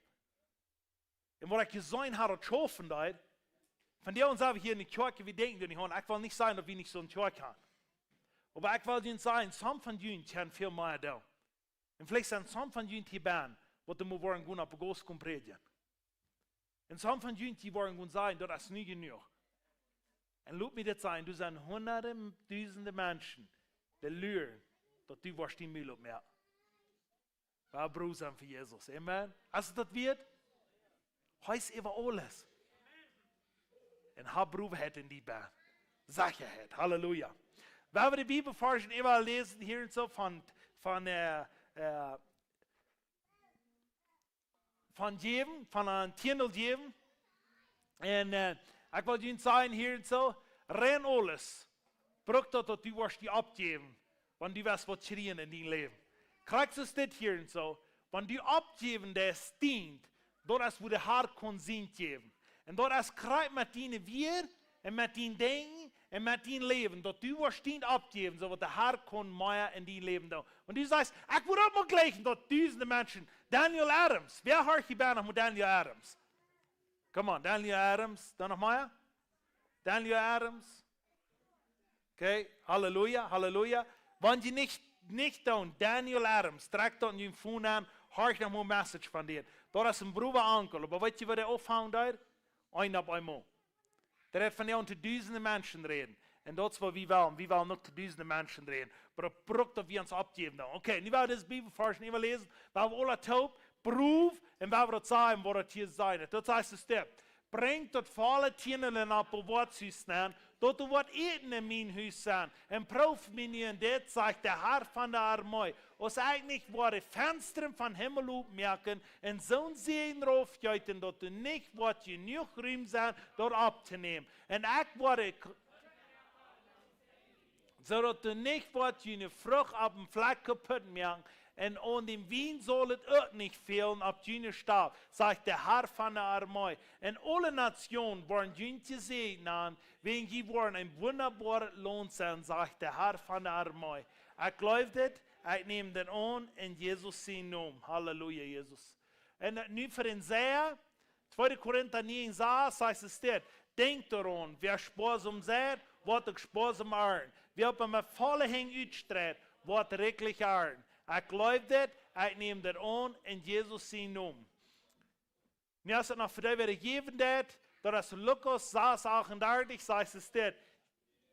Un waut ekj jeseenen hab, daut schaufen deed. Vondoag sent wie hia enne Kjoakj, wie denkjen doa nich aun. Ekj well nich sajen, daut wie nich soone Kjoakj haben. Oba ekj well junt sajen, some von junt kjennen väl mea doonen. Un veleicht sent some von junt hia bennen, waut doa mol woaren gonen opp de Gauss komen prädjen. Un some von junt, dee woaren gonen sajen, daut es nu jenuach. Un lot mie dit sajen, doa sent hundade, dusende Menschen, dee luren, daut du woascht dien Mul opmoaken. Wie brucken fa Jesus. Amen. Es et daut wieet? Hee es äwa aules. Un hab Broodaheit en die bennen. Sechaheit. Halleluja. Wie woaren de Bibelvarsch äwa läsen hia un soo von, von, äh, äh, von jäwen, von een Tiendel jäwen. Un, äh, ekj well junt sajen hia un soo, rein aules brukt daut, daut du woascht die oppjäwen, wan du woascht waut kjrieen en dien Läwen. Krakjt soo es dit hia un soo, wan du oppjäwen deist, dien, daut es wua de Har kaun sient jäwen. Un daut es krakjt met diene Wieed un met dien Denkjen un met dien Läwen, daut du woascht dien oppjäwen, soo daut de Har kaun mea en dien Läwen doonen. Wan du sajchst: "Ekj wudd uk mol jleichen, daut dusende Menschen", Daniel Adams, wäa horcht hia bennen noch mol Daniel Adams? Come on, Daniel Adams, dan noch mea? Daniel Adams. Okay, Halleluja, Halleluja. Wan jie nich, nich doonen, Daniel Adams, trakjt daut en jun Phone aun, horcht noch mol een Message von dän. Daut es een Brooda Onkel, oba weetst du, waut hee aunfangen deed? Eent opp eemol. Dee haft von dee to dusende Menschen räden. Un daut es waut wie wellen. Wie wellen uk to dusende Menschen räden. Oba daut brukt, daut wie ons oppjäwen doonen. Okay, nu woa wie dise Bibelvarsch äwa läsen. Woa wie aula toop, proof, un woa wie daut sajen, waut daut hia sajcht. Daut sajcht es dit. Brinjt daut volle Tiendel opp daut Woakjhus nenn, daut doa waut Äten en mien Hus sent. Un prooft mie nu en dit, sajcht de Herr von de Armee, aus ekj nich woa de Fenstren vom Himmel opmoaken un soon Säajen raufjeeten, daut doa nich woat jenuach Rum sennen, daut opptonämen. Un ekj woa de K-, soo daut doa nich woat june Frucht opp dän Flakj kaputt moaken, un aun dän Wien saul et uk nich fälen opp june Stallen, sajcht de Herr von de Armee. Un aule Natsjonen woaren junt jesäajent, wäajen jie woaren een wundaboaret Launt sennen, sajcht de Herr von de Armee. Ekj jleew dit, ekj näm dit aun en Jesus sienen Nomen. Halleluja, Jesus. Un nu fa dän Säaja, tweede Korinta näajen, sas, sajcht et dit: Denkjt doaraun, wäa spoasam seit, woat uk spoasam arnten. Wäa oba met volle Henj utstreit, woat rikjlich arnten. Ekj jleew dit, ekj näm dit aun en Jesus sienen Nomen. Nu es et noch fa dee, wäa jäwen deit, daut es Lukas sas achtundartich, sajcht et dit: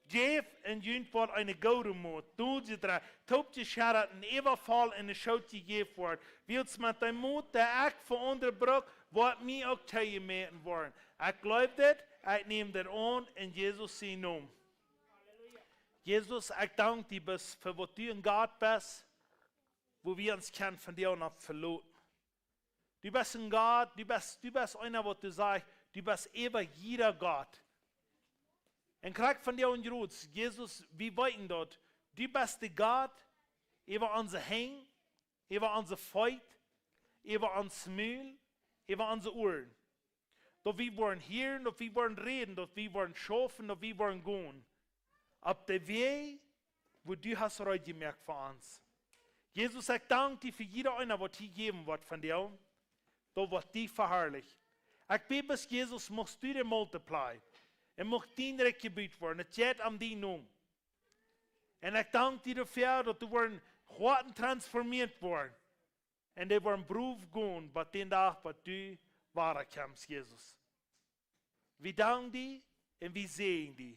Jäft un junt woat eene goode Mot, dol jedreit, toop jescheddat un äwavoll en de Schoot jejäft woaren. Wiels met dän Mot, dän ekj fa aundre bruk, woat mie uk toojemäten woaren. Ekj jleew dit, ekj näm dit aun en Jesus sienen Nomen. Jesus, ekj dank die bloos fa waut du een Gott best, wua wie ons kjennen vondoag opp veloten. Du best een Gott, du best, du best eena, waut du sajchst, du best äwa jieda Gott. Un krakjt vondoag, Jesus, wie weeten daut, du best de Gott äwa onse Henj, äwa onse Feet, äwa ons Mul, äwa onse Uaren. Daut wie woaren hieren, daut wie woaren räden, daut wie woaren schaufen, daut wie woaren gonen. Opp dän Wajch, wua du hast reed jemoakt fa ons. Jesus, ekj dank die fa jieda eena, waut hia jäwen woat vondoag. Daut woat die veharlicht. Ekj bäd bloos, Jesus, muchst du dee multiply. Un mucht dien Rikj jebut woaren. Et jeit om dienen Nomen. Un ekj dank die doafäa, daut doa woaren Hoaten transformieet woaren. Un dee woaren brow gonen, waut dän Dach, waut du wada kjemst, Jesus. Wie danken die un wie säajnen die.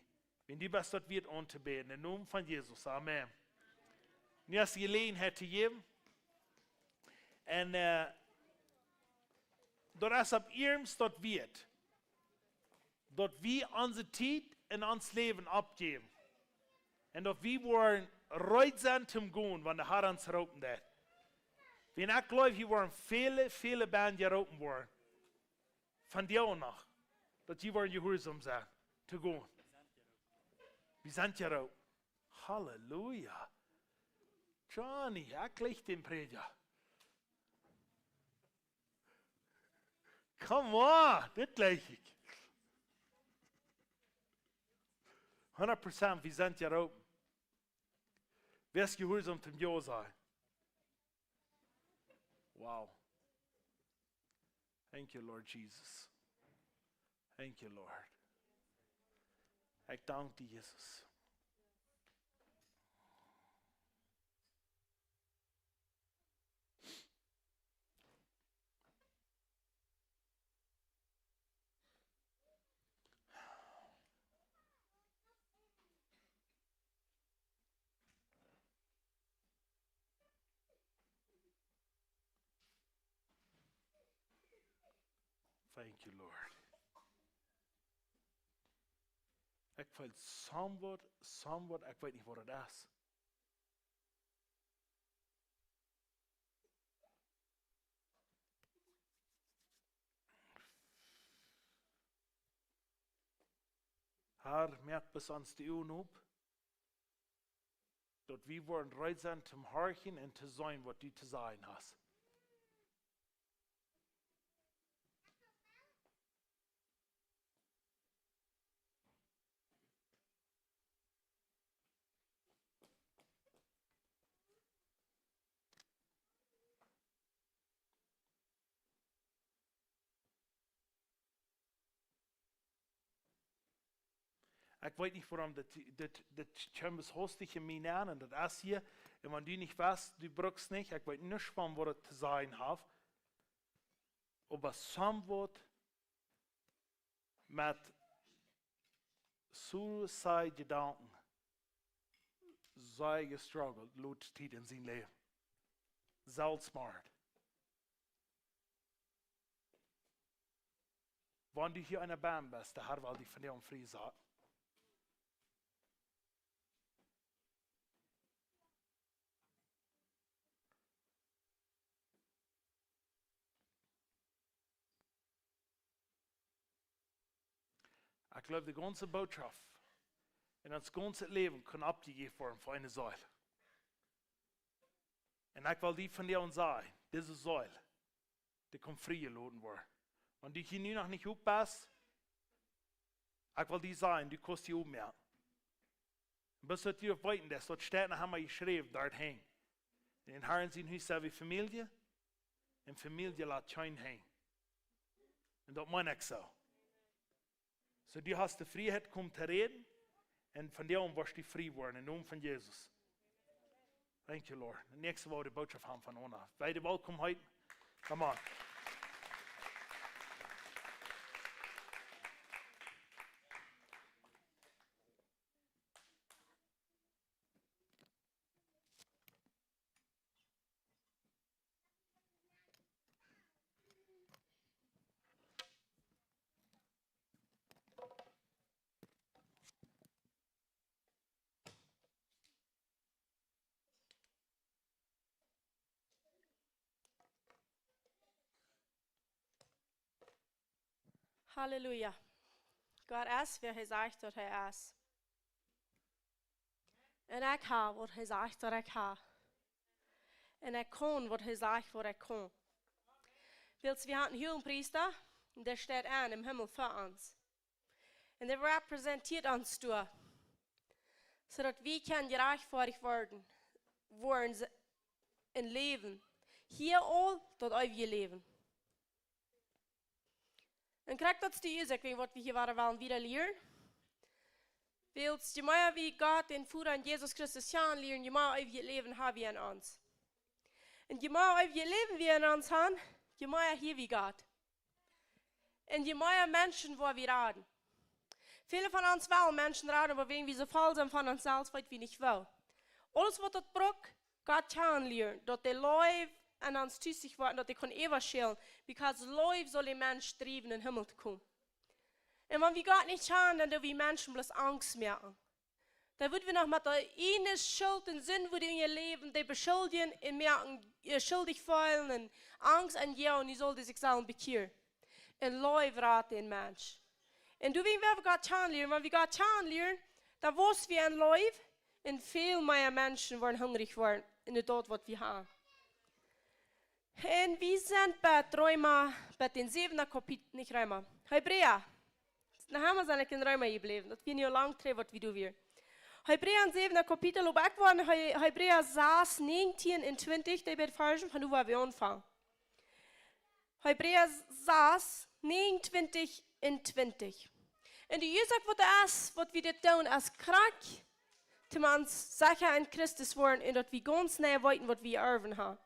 Wan du best daut wieet auntobäden, em Nomen von Jesus. Amen. Nu es de Jeläajenheit to jäwen. Un, äh, daut es opp iernst daut wieet, daut wie onse Tiet un ons Läwen oppjäwen. Un daut wie woaren reed sennen toom gonen, wan de Herr ons roopen deit. Wan ekj jleew, hia woaren väle, väle bennen jeroopen woaren. Vondoag noch. Daut jie woaren jehuarsom sennen. To gonen. Wie sent jeroopen. Halleluja. Johnny, ekj jleich dän Prädja. Come on, dit jleich ekj. Hundat Prozent, wie sent jeroopen. Wäa es jehuarsom toom Jo sajen? Wow. Thank you, Lord Jesus. Thank you, Lord. Ekj dank die, Jesus. Thank you, Lord. Ekj feel somewhat, somewhat, ekj weet nich waut et es. Herr, moak bloos ons de Uagen op, daut wie woaren reed sennen toom horchen un to seenen, waut du to sajen hast. Ekj weet nich, wuarom dit, dit, dit kjeem soo hastich en mie aun, un daut es hia. Un wan du nich weetst, du brukst nich, ekj weet nich, von waut et to sennen haft. Oba somewhat met suicide Jedanken sea jestruggelt, lot Tiet en sien Läwen. Selfstmoord. Wan du hia en de Bän best, de Herr well die vondoag frie saten. Ekj jleew, de gaunze Bootschoft en ons gaunzet Läwen kaun oppjejäft woaren fa eene Seel. Un ekj well die vondoag sajen, dise Seel, dee kaun friejeloten woaren. Wan du hia nu noch nich opp best, ekj well die sajen, du kaust die oppmoaken. Un bloos daut du weetst, daut steit noch emol jeschräwen doa hinjen. Enn dän Herrn sien Hus sent wie Famielje, un Famielje lat kjeen hinjen. Un daut meen ekj soo. Soo, du hast de Frieheit, komm to räden, un vondoag woascht du frie woaren, em Nomen von Jesus. Thank you, Lord. De näakjste woat de Bootschoft haben von Ona. Beide welkom heet. Come on. Halleluja. Gott es, wäa hee sajcht, daut hee es. Un ekj hab, waut hee sajcht, daut ekj hab. Un ekj kaun, waut hee sajcht, waut ekj kaun. Wiels wie haben een Huagepriesta, un dee steit aun em Himmel fa ons. Un dee repräsentieet ons doa, soo daut wie kjennen jerajchtfoadicht woaren, woaren se-, em Läwen. Hia aul daut eewje Läwen. Un krakjt daut es de Uasoak, wäajen waut wie hia wada wellen wieda lieren. Wiels je mea wie Gott, dän Voda un Jesus Christus kjanen lieren, je mea eewjet Läwen hab wie en ons. Un je mea eewjet Läwen wie en ons haben, je mea hia wie Gott. Un je mea Menschen woa wie raden. Väle von ons wellen Menschen raden, oba wäajen wie soo voll sent von ons selfst, weet wie nich woo. Aules waut daut brukt, Gott kjanen lieren, daut de Leew en ons tus woat, daut dee kaun äwaschälen, because Leew saul een Mensch driewen em Himmel to komen. Un wan wie Gott nich kjanen, dan doo wie Menschen bloos Angst moaken. Dan woa wie noch met de eene Schult un Sind, woo dee en äa Läwen, dee beschuldjen un moaken, ä, schuldich feelen un Angst un jo, nu saul dee sikj sellen bekjieren. Un Leew rat dän Mensch. Un doawäajen woa wie Gott kjanen lieren. Wan wie Gott kjanen lieren, dan woa wie en Leew un väl mea Menschen woaren hungrich woaren en daut, waut wie haben. Un wie sent bie Reema, bie dän säwenden Kapitel, nich Reema, Hebräa. Noch emma sie ekj en Reema jebläwen. Daut wia nu lang trigj, waut wie doa wieren. Hebräa, säwenden Kapitel, oba ekj well en He-, Hebräa sas, näajentieen un twintich, dee beid Varzen, von doa woa wie aunfangen. Hebräa sas, näajenuntwintich un twintich. Un de Uasoak, waut daut es, waut wie dit doonen, es krakjt, daut wie secha en Christus woaren un daut wie gaunz jeneiw weeten, waut wie erwen haben.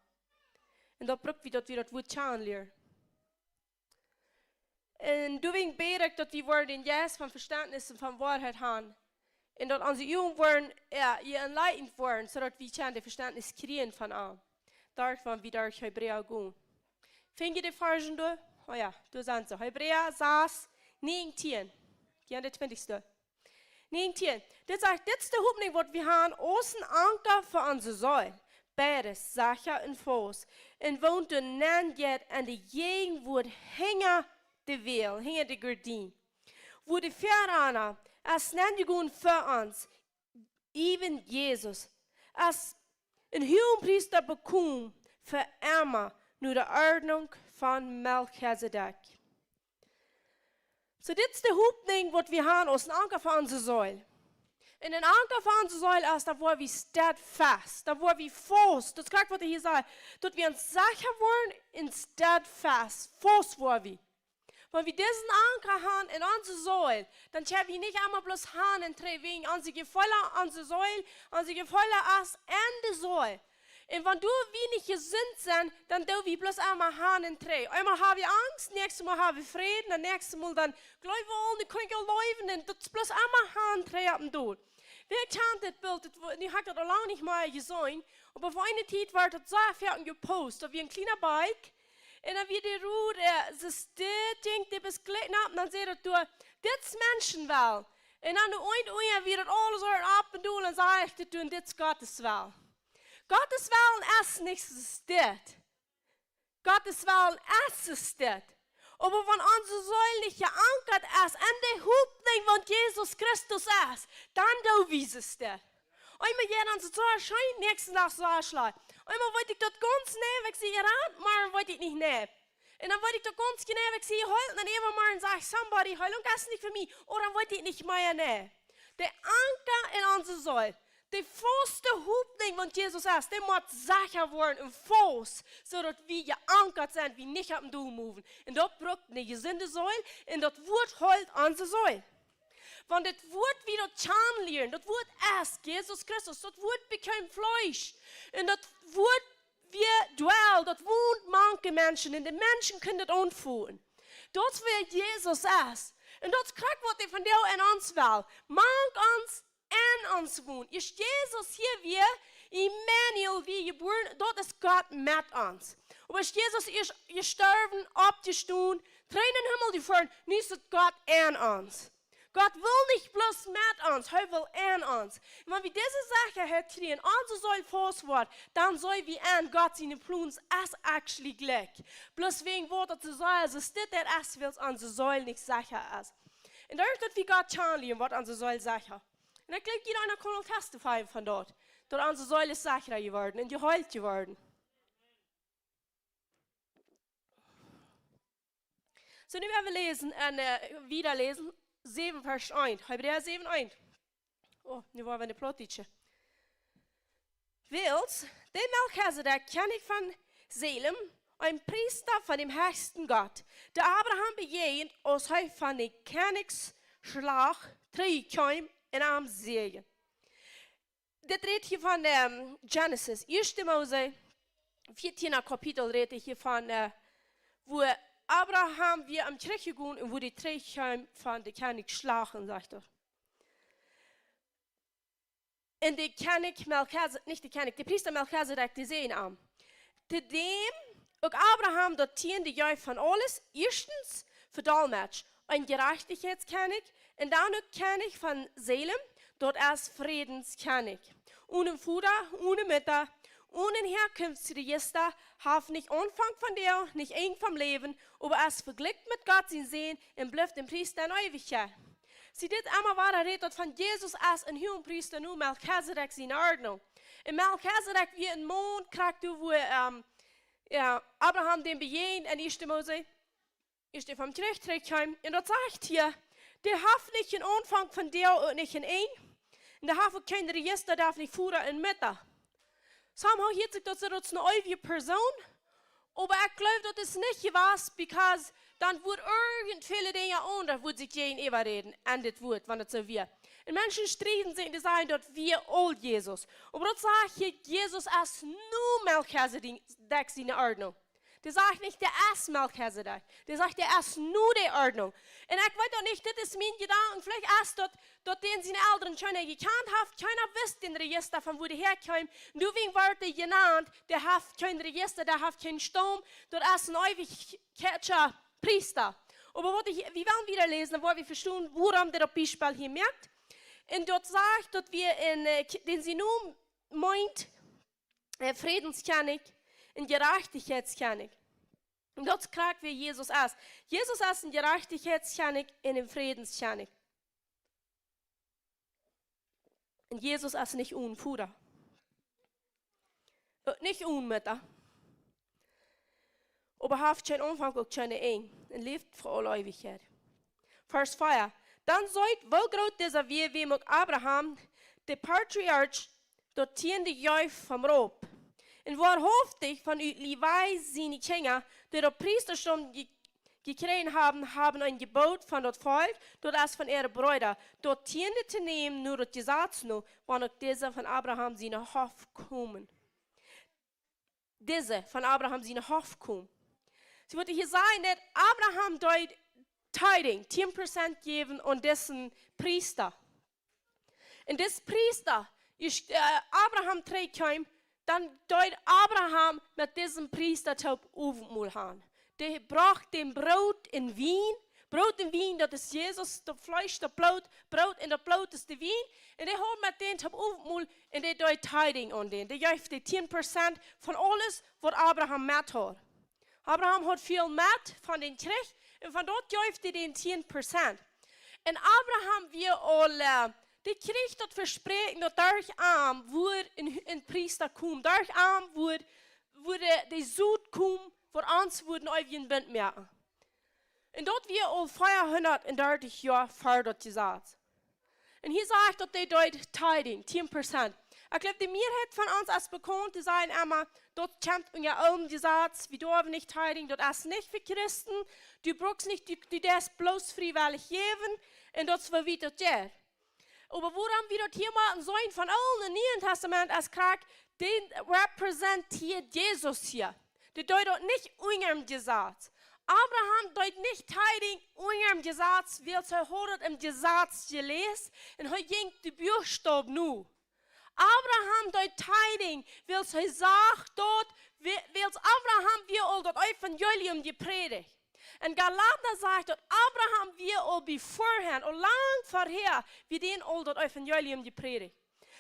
Un daut bruck wie, daut wie daut Wuat kjanen lieren. Un doawäajen bäd ekj, daut wie woaren dän Jeist von Vestentnis un von Woarheit haben. Un daut onse Uagen woaren, jo, jeenlightened woaren, soo daut wie kjennen daut Vestentnis kjrieen von am. Doa wan wie derch Hebräa gonen. Finj jie de Varzen doa? Oh jo, doa sent see. Hebräa sas, näajentieen. Dee aun de twintichste. Näajentieen. Dit sajcht, dit es de Hopninj, waut wie haben, aus een Anka fa onse Seel. Beides, secha un faust. Un woont doa nenn jeit en de Jäajenwuat hinja de Wäl, hinja de Gardien. Wua de Väarana es nennjegonen fa ons, äwen Jesus, es een Huagepriesta bekomen fa emma no de Ordnunk von Melchisedek. Soo, dit es de Hopninj, waut wie haben aus een Anka fa onse Seel. Un een Anka fa onse Seel es, daut woa wie steadfast, daut woa wie faust. Daut es krakjt, waut hee hia sajcht, daut wie ons secha woaren un steadfast, faust woa wie. Wan wie disen Anka haben en onse Seel, dan kjenn wie nich emol bloos han un trigj, wäajen onse Jefeele, onse Seel, onse Jefeele es en de Seel. Un wan doa wie nich jesunt sent, dan doo wie bloos emol han un trigj. Eemol hab wie Angst, näakjstet Mol hab wie Fräd, dan näakjstet Mol dan jleew wie aul, nu kaun ekj aul läwen, un daut es bloos emol han un trigj opp un doa. Wäa kjant dit Bilt? Daut wo-, nu hab ekj daut aul lang nich mea jeseenen, oba fa eene Tiet wort daut soo foaken jepost, daut wia een kjliena Bikj, Un dan wia de Rut, äh, see steit, jinkj dee bes kjlikj nopp, dan säd daut doa: "Dit es Menschenwellen." Un dan de eent Uaja wia daut aules opp un dol, un säd ekj: "Dit doa, dit es Gottes Wellen." Gottes Wellen es nich soo steit. Gottes Wellen es soo steit. Oba wan onse Seel nich jeankat es en de Hopninj, waut Jesus Christus es, dan doo wie soo steit. Eemol jeit ons daut soo scheen, näakjsten Dach soo schlajcht. Eemol weet ekj daut gaunz nau, ekj sie jerat, morjen weet ekj nich nau. Un dan weet ekj daut gaunz jeneiw, ekj sie jeheelt, un dan äwamorjen sajcht somebody: "Heilunk es nich fa mie." Ooda dan weet ekj nich mea nau. De Anka en onse Seel, de faste Hopninj, waut Jesus es, dee mott secha woaren un faust, soo daut wie jeankat sent, wie nich opp un dol moven. Un daut brukt eene jesunde Seel, un daut Wuat heelt onse Seel. Wan daut Wuat, wie daut kjanen lieren, daut Wuat es Jesus Christus, daut Wuat bekjeem Fleesch. Un daut Wuat wia Dwell, daut wond mank de Menschen, un de Menschen kunnen daut aunfeelen. Daut es wäa Jesus es. Un daut es krakjt waut hee vondoag en ons well. Mank ons, en ons wont. Aus Jesus hia wia, Immanuel wia jebuaren, daut es Gott met ons. Oba aus Jesus es jestorwen, oppjestonen, trigj en dän Himmel jefoaren, nu es daut Gott en ons. Gott well nich bloos met ons, hee well en ons. Un wan wie dise Sechaheit kjrieen, onse Seel faust woat, dan sent wie en Gott siene Plons es actually jlikj. Bloos wäajen waut daut soo es, es dit, daut es, wiels onse Seel nich secha es. Un doaderch daut wie Gott kjanen lieren, woat onse Seel secha. Un ekj jleew, jieda eena kaun aul testifyen von daut, daut onse Seel es secha jeworden un jeheelt jeworden. Soo, nu woa wie läsen un, äh, wieda läsen, säwen Varsch eent, Hebräa säwen eent. Oh, nu woa wie en de Plautdietsche. Wiels de Melchisedek, Kjennich von Salem, een Priesta von dän hechsten Gott, dee Abraham bejäajent, aus hee von dän Kjennichsschlach trigjkjeem un am säajend. Dit rät hia von, ähm, Genesis, ieeschte Mose, vieetieende Kapitel, rät hia von, äh, woo Abraham wia aum trigjgonen un woo hee trigjkjeem von dän Kjennichsschlach, sajcht hee. Un de Kjennich Melchise-, nich de Kjennich, de Priesta Melchisedek, dee säajend am. Too däm uk Abraham daut Tieende jeef von aules, ieeschtens fa Dolmetsch, een Jerajchtichkjeitskjennich, un dan uk Kjennich von Salem, daut es Frädenskjennich. Onen Voda, onen Mutta, onen Häakunftsrejista, haft nich Aunfank von Doag, nich Enj von Läwen, oba es vejlikjt met Gott sien Sän un blift een Priesta en Eewichkjeit. See, dit emma wada rät daut von Jesus es een Huagepriesta no Melchisedek siene Ordnunk. Un Melchisedek wia een Maun, krakjt doa woo, ähm, jo, Abraham däm bejäajend en ieeschte Mose, aus hee vom Kjrich trigjkjeem. Un daut sajcht hia, dee haft nich een Aunfank von Doag un nich een Enj. Un dee haft uk kjeen Rejista, dee haft nich Voda un Mutta. Somehow hieet sikj daut soo, daut es eene eewje Persoon. Oba ekj jleew, daut es nich jewast, because dan wudd irjent väle Dinja aundasch, wudd sikj jäajenäwa räden, en dit Wuat, wan daut soo wia. Un Menschen strieden sikj un dee sajen, daut wia aul Jesus. Oba daut sajcht hia, Jesus es no Melchisedek siene Ordnunk. Dee sajcht nich, dee es Melchisedek. Dee sajcht, dee es no de Ordnunk. Un ekj weet uk nich, dit es mien Jedanken, veleicht es daut, daut dän siene Elren kjeena jekjant haft, kjeena wist dän Rejista von woo dee häakjeem. Un doawäajen woat dee jenant, dee haft kjeen Rejista, dee haft kjeen Staum, daut es een eewichkjeitja Priesta. Oba waut ekj, wie wellen wieda läsen, dan woa wie vestonen, wuarom dit opp Biespel hia moakt. Un daut sajcht, daut wia een, äh, K-, dän sien Nomen meent, äh, Frädenskjennich un Jerajchtichkjeitskjennich. Un daut es krakjt wäa Jesus es. Jesus es een Jerajchtichkjeitskjennich un een Frädenskjennich. Un Jesus es nich onen Voda. Äh, nich onen Mutta. Oba haft kjeen Aunfank uk kjeen Enj. Un läft fa aule Eewichkjeit. Varsch vea. Dan seet, woo groot disa wia, wäm uk Abraham, de Patriarch, daut Tieende jeef vom Raup. Un woarhauftich von ut Levi siene Kjinja, dee daut Priestastaum je-, jekjräajen haben, haben een Jeboot von daut Volkj, daut es von äare Breeda, daut Tieende to nämen no daut Jesaz no, wan uk disa von Abraham siene Hoff komen. Disa von Abraham siene Hoff komen. See, waut hia sajcht, daut Abraham deed tithing, tieen Prozent jäwen aun disen Priesta. Un dis Priesta, aus, äh, Abraham trigjkjeem, dan deed Abraham met disen Priesta toop Owentmol han. dee brocht dän Broot un Wien. Broot un Wien, daut es Jesus, daut Fleesch, daut Bloot, Broot un daut Bloot es de Wien. Un dee haud met dän toom Owentmol un dee deed tithing aun dän. Dee jeef de tieen Prozent von aules, waut Abraham met haud. Abraham haud väl met von dän Kjrich un von daut jeef hee dän tieen Prozent. Un Abraham wia aul, äh, dee kjrieech daut Vespräakjen, daut derch am wudd een, een Priesta komen, derch am wudd, wudd de, de Sän komen, waut ons wudd een eewjen Bunt moaken. Un daut wia aul veahundatdartich Joa ver daut Jesaz. Un hia sajcht daut dee deed tithing, tieen Prozent. Ekj jleew, de Mieeheit von ons es bekaunt to sennen, emma, daut kjemt unja oolem Jesaz, wie derwen nich tithing, daut es nich fa Christen, du brukst nich, du, du deist bloos friewellich jäwen, un daut es woo wiet daut jeit. Oba wuarom wie daut hia motten seenen von Oolen un Nieen Tastament, es krakjt, dee representieet Jesus hia. Dee deed daut nich unja däm Jesaz. Abraham deed nich tithing unja däm Jesaz, wiels hee haud daut em Jesaz jeläst un hee jinkj de Buakstowen no. Abraham deed tithing, wiels hee sach daut, wi-, wiels Abraham wia aul daut Evangelium jeprädicht. Un Galata sajcht daut Abraham wia aul beforehand, aul lang verhäa, wia dän aul daut Evangelium jeprädicht.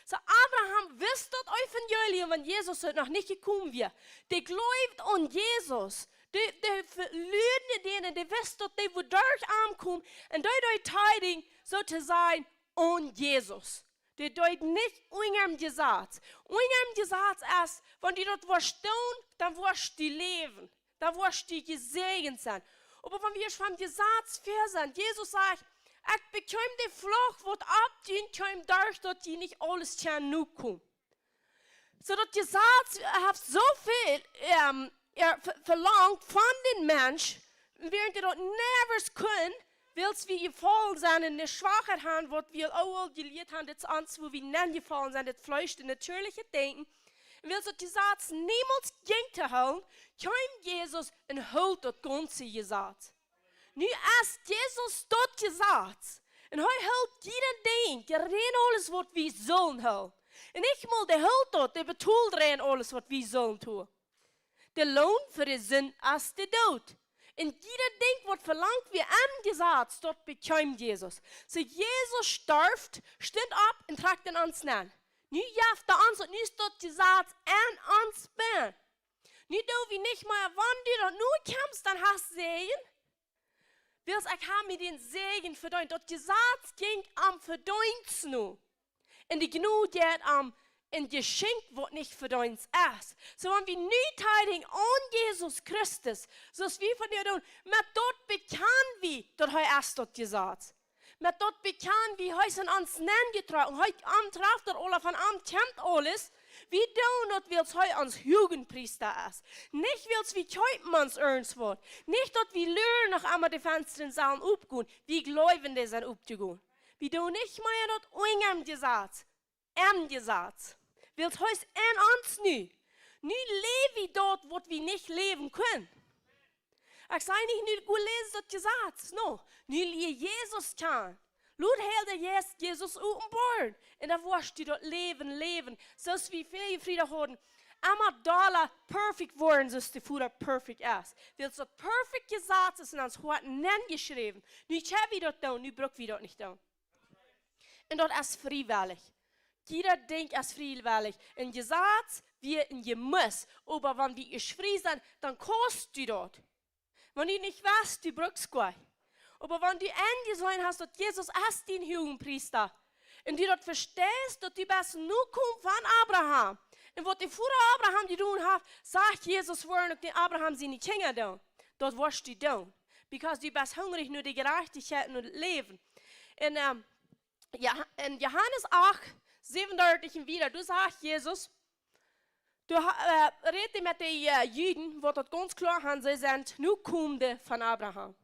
Soo Abraham wist daut Evangelium, wan Jesus noch nich jekomen wia. Dee jleewd aun Jesus. Dee, dee veleewnde dän un dee wist daut dee wudd derch am komen. Un dee deed tithing, soo to sajen, aun Jesus. Dee deed nich unja däm Jesaz. Unja däm Jesaz es, wan du daut woascht doonen, dan woascht du läwen. Dan woascht du jesäajent sennen. Oba wan wie von Jesaz fäa sent, Jesus sajcht, ekj bekjeem de Fluch, waut opp junt kjeem, derch daut jie nich aules kjennen nokomen. Soo daut Jesaz haft soo väl, ähm, er, ve-, velangt von dän Mensch, wäarent dee daut never kunnen, wiels wie jefollen sent un de Schwakheit haben, waut wie aul jelieet haben, dit es ons, woo wie nenjefollen sent, dit Fleesch, daut natieeliche Denkjen. Un wiels daut Jesaz niemols jinkj to hoolen, kjeem Jesus un hilt daut gaunze Jesaz. Nu es Jesus daut Jesaz. Un hee hilt jieda Dinkj, rein aules, waut wie sullen hoolen. Un nich mol dee hilt daut, dee betolt rein aules, waut wie sullen doonen. De Loon fa de Sind es de Doot. Un jieda Dinkj, waut velangt wia em Jesaz, daut bekjeem Jesus. Soo Jesus storf, stunt opp un trakjt en ons nenn. Nu jeft hee ons, un nu es daut Jesaz en ons bennen. Nu doo wie nich mea, wan du daut nu kjemst, dan hast Säajen. Wiels ekj hab mie dän Säajen vedeent. Daut Jesaz jinkj om Vedeenst no. Un de Jnod jeit om een Jeschenkj, waut nich Vedeenst es. Soo wan wie nu tithing aun Jesus Christus, soo aus wie von dän doonen, met daut bekjanen wie, daut hee es daut Jesaz. Met daut bekjanen wie, hee es en ons nenjetrocken, hee, am traft daut aula, von am kjemt aules. Wie doonen daut, wiels hee ons Huagepriesta es. Nich wiels wie kjeepen ons irjentwaut. Nich daut wie luaren noch emol de Fensta sellen oppgonen. Wie jleewen, dee sent oppjegonen. Wie doonen nich mea daut unja däm Jesaz. Em Jesaz. Wiels hee es en ons nu. Nu läw wie daut, waut wie nich läwen kunnen. Ekj saj nich, nu go läs daut Jesaz. No, nu lia Jesus kjanen. Lot hee de Jeist Jesus openboaren. Un dan woascht du daut Läwen läwen. Soo aus wie väl Frind haben. Emma dolla perfekt woaren, soo aus de Voda perfekt es. Wiels daut perfekte Jesaz es en ons Hoat nenjeschräwen. Nu kjenn wie daut doonen, nu bruk wie daut nich doonen. Un daut es friewellich. Jieda Dinkj es friewellich. Een Jesaz, wie een Jemust. Oba wan wie ieescht frie sent, dan kaust du daut. Wan du nich wist, du brukst goa. Oba wan du enjeseenen hast, daut Jesus es dien Huagepriesta, un du daut vesteist, daut du best Nokomen von Abraham, un waut de Voda Abraham jedonen haft, sajcht Jesus, woaren uk de Abraham siene Kjinja doonen. Daut woascht du doonen. Because du best hungrich no de Jerajchtichkjeit un daut Läwen. Un, ähm, Jo-, en Johanes acht, säwenundartich un wieda, doa sajcht Jesus, doa ha-, äh, rät hee met de, äh, Juden, waut daut gaunz kloa haben, see sent Nokomen von Abraham.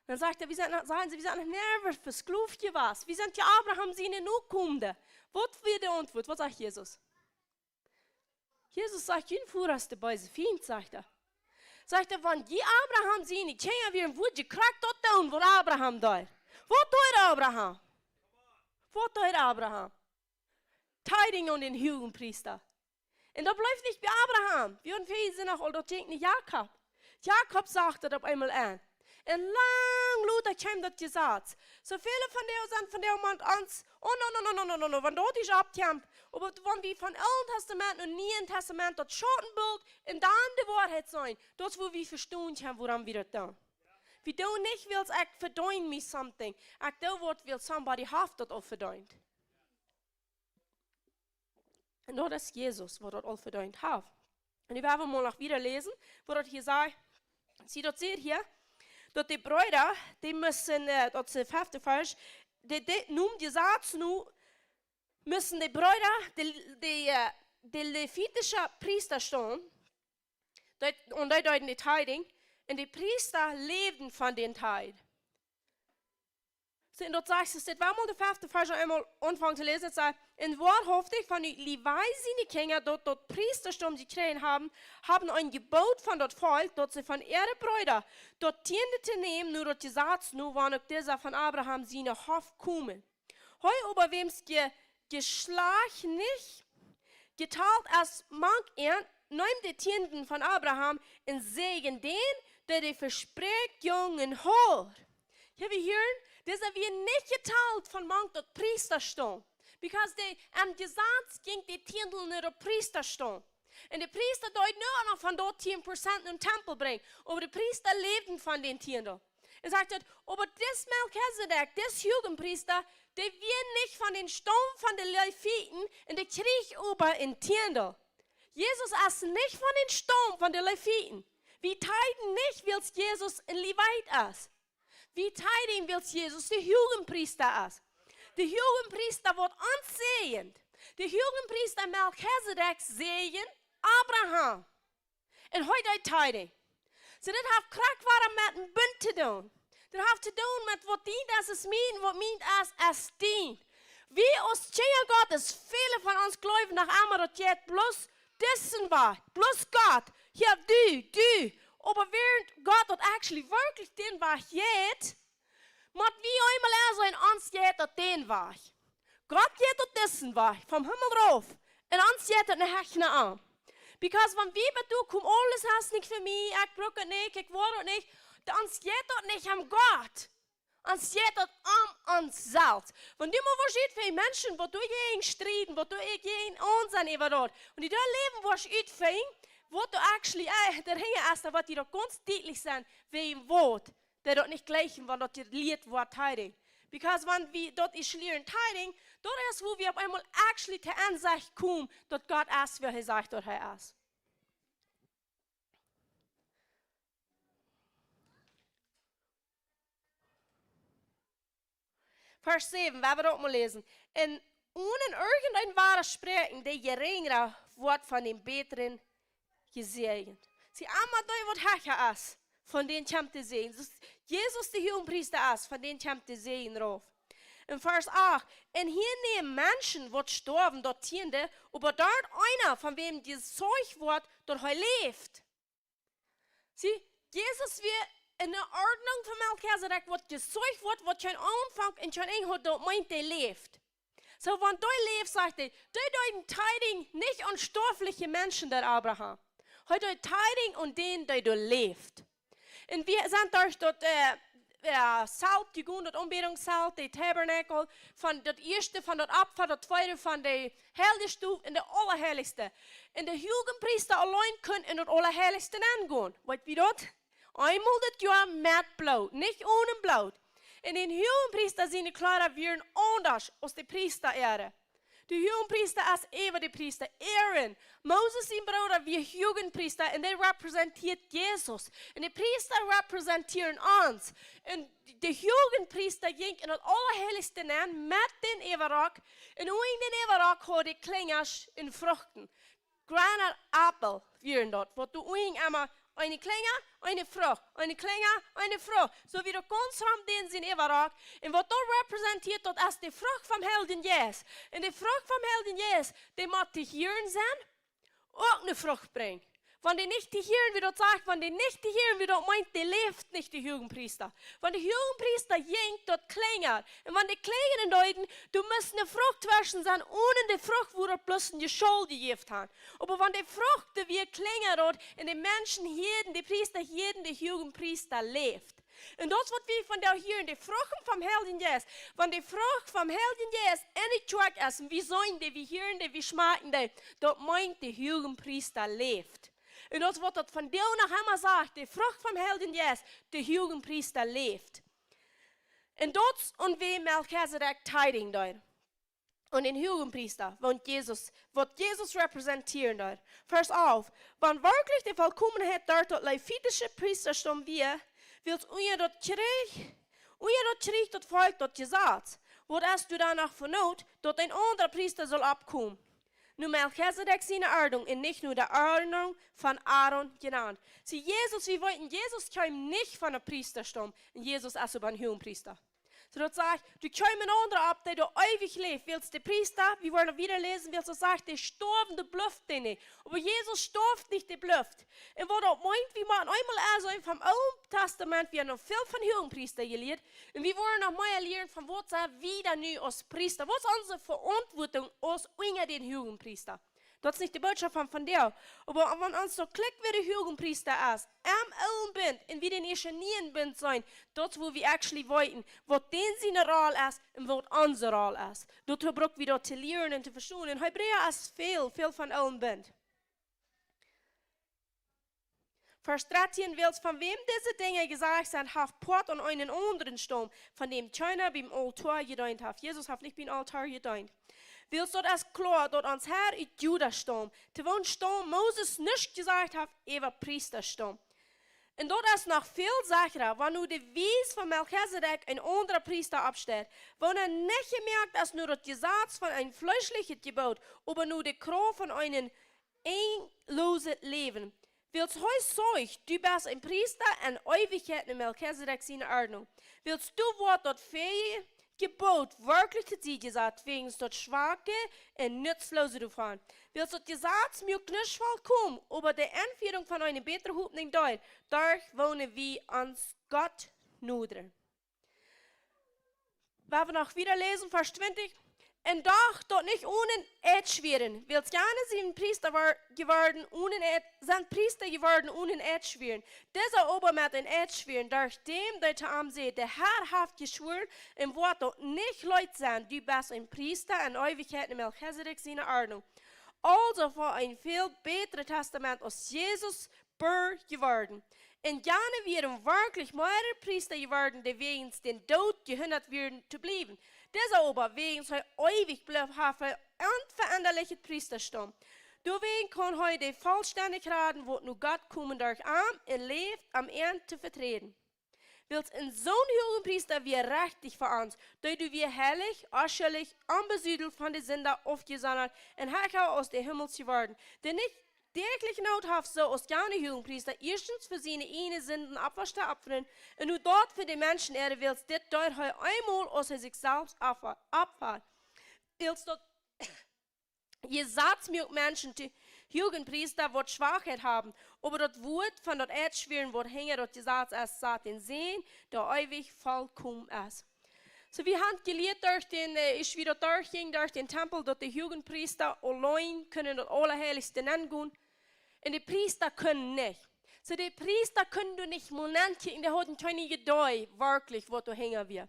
Dan sajcht hee, wie sent noch, sajen see, wie sent noch never vesklowt jewast. Wie sent jo Abraham siene Nokomen. Waut wia de Auntwuat? Waut sajcht Jesus? Jesus sajcht, jun Voda es de beese Fient, sajcht hee. Sajcht hee, wan jie Abraham siene Kjinja wieren, wudd jie krakjt daut doonen, waut Abraham deed. Waut deed Abraham? Waut deed Abraham? Tithing aun dän Huagepriesta. Un daut bleef nich bie Abraham. Wie haben väl jesajcht aul, daut jinkj no Jakob. Jakob sach daut opp eemol en. Un lang lota kjeem daut Jesaz. Soo väle von dee sent vondoag mank ons, oh no, no, no, no, no, no, no, wan daut es oppkjemt, oba wan wie von Oolen Tastament no Nieen Tastament daut Schautenbilt un dan de Woarheit seenen, daut es wua wie vestonen kjennen, wuarom wie daut doonen. Wie doonen nich, wiels ekj vedeenen mie something. Ekj doo waut, wiels somebody haft daut aul vedeent. Un daut es Jesus, waut daut aul vedeent haft. Un wie woaren mol noch wieda läsen, woo daut hia sajcht, see, daut sajcht hia, daut de Breeda, dee musten, äh, daut es de fefte Varsch, dee, dee, nom Jesaz no, musten de Breeda, de, de, äh, de levitische Priesta stonen, dee, un dee deeden de Tiding, un de Priesta läwden von dän Tithe. See, un daut sajcht, es dit, wan wie mol de fefte Varsch eemol aunfangen to läsen, daut sajcht: "Un woarhauftich von de Levi siene Kjinja, daut daut Priestatum jekjräajen haben, haben een Jeboot von daut Volkj, daut see von äare Breeda daut Tieende to nämen, no daut Jesaz, no wan uk dise von Abraham siene Hoft komen. Hee oba, wäms Je-, Jeschlajcht nich jetalt es mank an, nemt de Tieenden von Abraham un säajent dän, dee de Vespräakjungen helt." Hia wie hieren, dise wia nich jetalt von mank daut Priestatum. Because de, em Jesaz jinkj de Tieendel no daut Priestatum. Un de Priesta deed nu uk noch von daut tieen Prozent nom Tempel brinjen. Oba de Priesta läwden von dän Tieendel. Un sajcht daut, oba dis Melchisedek, dis Huagenpriesta, dee wia nich von dän Staum von de Leviten un dee kjrieech oba een Tieendel. Jesus es nich von dän Staum von de Leviten. Wie tithen nich, wiels Jesus een Levit es. Wie tithen, wiels Jesus de Huagenpriesta es. De Huagenpriesta woat ons säajent. De Huagenpriesta Melchisedek säajent Abraham. Un hee deed tithen. See, dit haft krakjt waut met een Bunt to doonen. Dit haft to doonen met waut dient es, es mien, waut mient es, es dient. Wie aus Kjinja Gottes, väle von ons jleewen noch emma daut jeit bloos disen Wajch, bloos Gott. Jo, du, du. Oba wäarent Gott daut actually werkjlich dän Wajch jeit, mott wie eemol ea sennen, ons jeit daut dän Wajch. Gott jeit daut disen Wajch, vom Himmel rauf. Un ons jeit daut ne Hechna aun. Because wan wie bat doa komen, aules es nich fa mie, ekj bruck et nich, ekj woa et nich, dan ons jeit daut nich om Gott. Ons jeit daut om ons selfst. Wan du mol waut sitt fa Menschen, waut doa jäajen strieden, waut doa jäajen aun sent äwa daut. Un dee doa läwen waut utfinjen, waut doa actually, äh, doahinja es, daut woat die daut gaunz dietlich sennen, wäajen waut dee daut nich jlikjen, wan daut jelieet woat tithen. Because wan wie daut es lieren tithen, daut es wua wie opp eemol actually to Ensecht komen, daut Gott es, wäa hee sajcht daut hee es. Varsch säwen, woa wie daut mol läsen. Un onen irjent een Wadaspräakjen, de jerinjra woat von dän bätren jesäajent. See, emma dee waut hecha es, von dän kjemt de Säajen. Soo aus Jesus de Huagenpriesta es, von dän kjemt de Säajen rauf. Un Varsch acht: "Un hia nämen Menschen waut stoawen daut Tieende, oba doa eena, von wäm jesajcht woat, daut hee läft." See, Jesus wia enne Ordnunk von Melchisedek, waut jesajcht woat, waut kjeen Aunfank un kjeen Enj haft, daut meent, dee läft. Soo, wan dee läft, sajcht hee, dee deed tithen nich aun stoafliche Menschen, daut Abraham. Hee deed tithen aun dän, dee doa läft. Un wie sent derch daut, äh, jo, Zelt jegonen, daut Aunbädungszelt, de Tabernakel, von daut ieeschte von daut Opfa, daut tweede von de heilje Stow un de Aulaheilichste. Un de Huagenpriesta auleen kunn en daut Aulaheilichste nengonen. Weet wie daut? Eemol daut Joa met Bloot, nich one Bloot. Un dän Huagenpriesta siene Kjleeda wieren aundasch aus de Priesta äare. De Huagenpriesta es äwa de Priesta. Aaron, Moses sien Brooda, wia Huagenpriesta un dee representieet Jesus. Un de Priesta representieren ons. Un de Huagenpriesta jinkj en daut Aulaheilichste nenn met dän Äwarock. Un unja dän Äwarock haud dee Kjlinjasch un Fruchten. Granappel wieren daut, waut doa unjen emma eene Kjlinja, eene Frucht, eene Kjlinja, eene Frucht. Soo wia daut gaunz rom dän sien Äwarock. Un waut daut representieet, daut es de Frucht vom Heiljen Jeist. Un de Frucht vom Heiljen Jeist, dee mott de Hieren sennen, uk ne Frucht brinjen. Wan dee nich to hieren wia, daut sajcht, wan dee nich to hieren wia, daut meent, dee läft nich, de Huagenpriesta. Wan de Huagenpriesta jinkj, daut kjlinjad. Un wan dee kjlinjen deeden, du must eene Frucht tweschen sennen, onen de Frucht wudd daut bloos een Jeschaul jejäft haben. Oba wan de Frucht doa wia, kjlinjad daut, un de Menschen hieeden, de Priesta hieeden, de Huagenpriesta läft. Un daut es waut wie vondoag hieren, de Frucht vom Heiljen Jeist. Wan de Frucht vom Heiljen Jeist enne Kjoakj es, un wie seenen dee, wie hieren dee, wie schmakjen dee, daut meent, de Huagenpriesta läft. Un daut es waut daut vondoag noch emma sajcht, de Frucht vom Heiljen Jeist, de Huagenpriesta läft. Un daut es, un woo Melchisedek tieden deed. Un een Huagenpriesta, waut Jesus, waut Jesus repräsentieren deed. Varsch alf. Wan werkjlich de Vollkomenheit derch daut levitische Priestastaum wia, wiels unja daut kjrieech, unja daut kjrieech daut Volkj daut Jesaz, waut es doa dan noch fa Noot, daut een aundra Priesta saul oppkomen? No Melchisedek siene Ordnunk un nich no de Ordnunk von Aaron jenant. See, Jesus, wie weeten, Jesus kjeem nich von een Priestastaum. Un Jesus es oba een Huagenpriesta. Soo daut sajcht, doa kjeem een aundra opp, dee doa eewich läft, wiels de Priesta, wie woaren wieda läsen, wiels daut sajcht, dee stoawen, dee bliewen dee nich. Oba Jesus stoaft nich, dee bliewen. Un waut daut meent, wie motten eemol aul seenen vom Oolen Tastament, wie haben noch väl von Huagenpriesta jelieet. Un wie woaren noch mea lieren von waut sent wie dan nu aus Priesta. Waut es onse Veauntwuatunk aus unja dän Huagenpriesta? Daut es nich de Bootschoft von vondoag. Oba wan ons soo kjikjt, wäa de Huagenpriesta es, em Oolen Bunt un wie dän ieescht nieen Bunt seenen, daut es wua wie actually weeten, waut dän siene Roll es un waut onse Roll es. Doa bruck wie daut to lieren un to vestonen. Un Hebräa es väl, väl von Oolen Bunt. Varsch dartieen, wiels von wäm dise Dinja jesajcht sent, haft Poat aun eenen aundren Staum, von däm kjeena biem Aultoa jedeent haft. Jesus haft nich biem Aultoa jedeent. Wiels daut es kloa, daut ons Herr ut Juda staumt, to woon Staum Moses nuscht jesajcht haft äwa Priestastaum. Un daut es noch väl sechra, wan nu de Wies von Melchisedek een aundra Priesta oppsteit, woona nich jemoakt es no daut Jesaz von een fleeschlichet Jeboot, oba no de Krauft von een enjlooset Läwen. Wiels hee sajcht: "Du best een Priesta en Eewichkjeit no Melchisedek siene Ordnunk." Wiels doa woat daut väaje Jeboot werkjlich to Sied jesat, wäajens daut schwake un nutzloose doavon. Wiels daut Jesaz muak nuscht vollkomen, oba de Enfierunk von eene bätre Hopninj deit, derch woone wie ons Gott nodren. Woa wie noch wieda läsen, Varsch twintich. Un doch daut nich onen Eid schwieren, wiels jane sent Priesta wor-, jeworden onen Eid, sent Priesta jeworden onen Eid schwieren. Dise oba met een Eid schwieren, derch däm, dee to am säd: "De Herr haft jeschworen, un woat daut nich leet sennen, du best een Priesta en Eewichkjeit no Melchisedek siene Ordnunk." Aulsoo fa een väl bätret Tastament aus Jesus Bürja jeworden. Un jane wieren werkjlich mearere Priesta jeworden, dee wäajens dän Doot jehindat wieren to bliewen. Dise oba, wäajens hee eewich bleef, haft een onverendalichet Priestastaum. Doawäajen kaun hee de Vollständichkjeit, waut no Gott komen derch am, un läft, om an to veträden. Wiels een soon Huagepriesta wia rajcht fa ons, dee doa wia heilich, onschullich, onbesudelt von de Sind aufjesondert un heilja aus de Himmels jeworden, dee nich däajlich Noot haft, soo aus jane Huagepriesta, ieeschtens fa siene ieejne Sinden Opfa to opfren un nu daut fa de Menschen äare, wiels dit deed hee eemol, aus hee sikj selfst opfa-, opfad. Wiels daut Jesaz muak Menschen to Huagepriesta, waut Schwakheit haben, oba daut Wuat von daut Eid schwieren, waut hinja daut Jesaz es, sajcht dän Sän, dee eewich vollkomen es. Soo, wie haben jelieet derch dän, äh, aus wie doa derchjinjen, derch dän Tempel, daut de Huagepriesta auleen kunnen daut Aulaheilichste nengonen. Un de Priesta kunnen nich. Soo, de Priesta kunnen doa nich mol nenkjikjen, dee hauden kjeen Iedee werkjlich, waut doa hinja wia.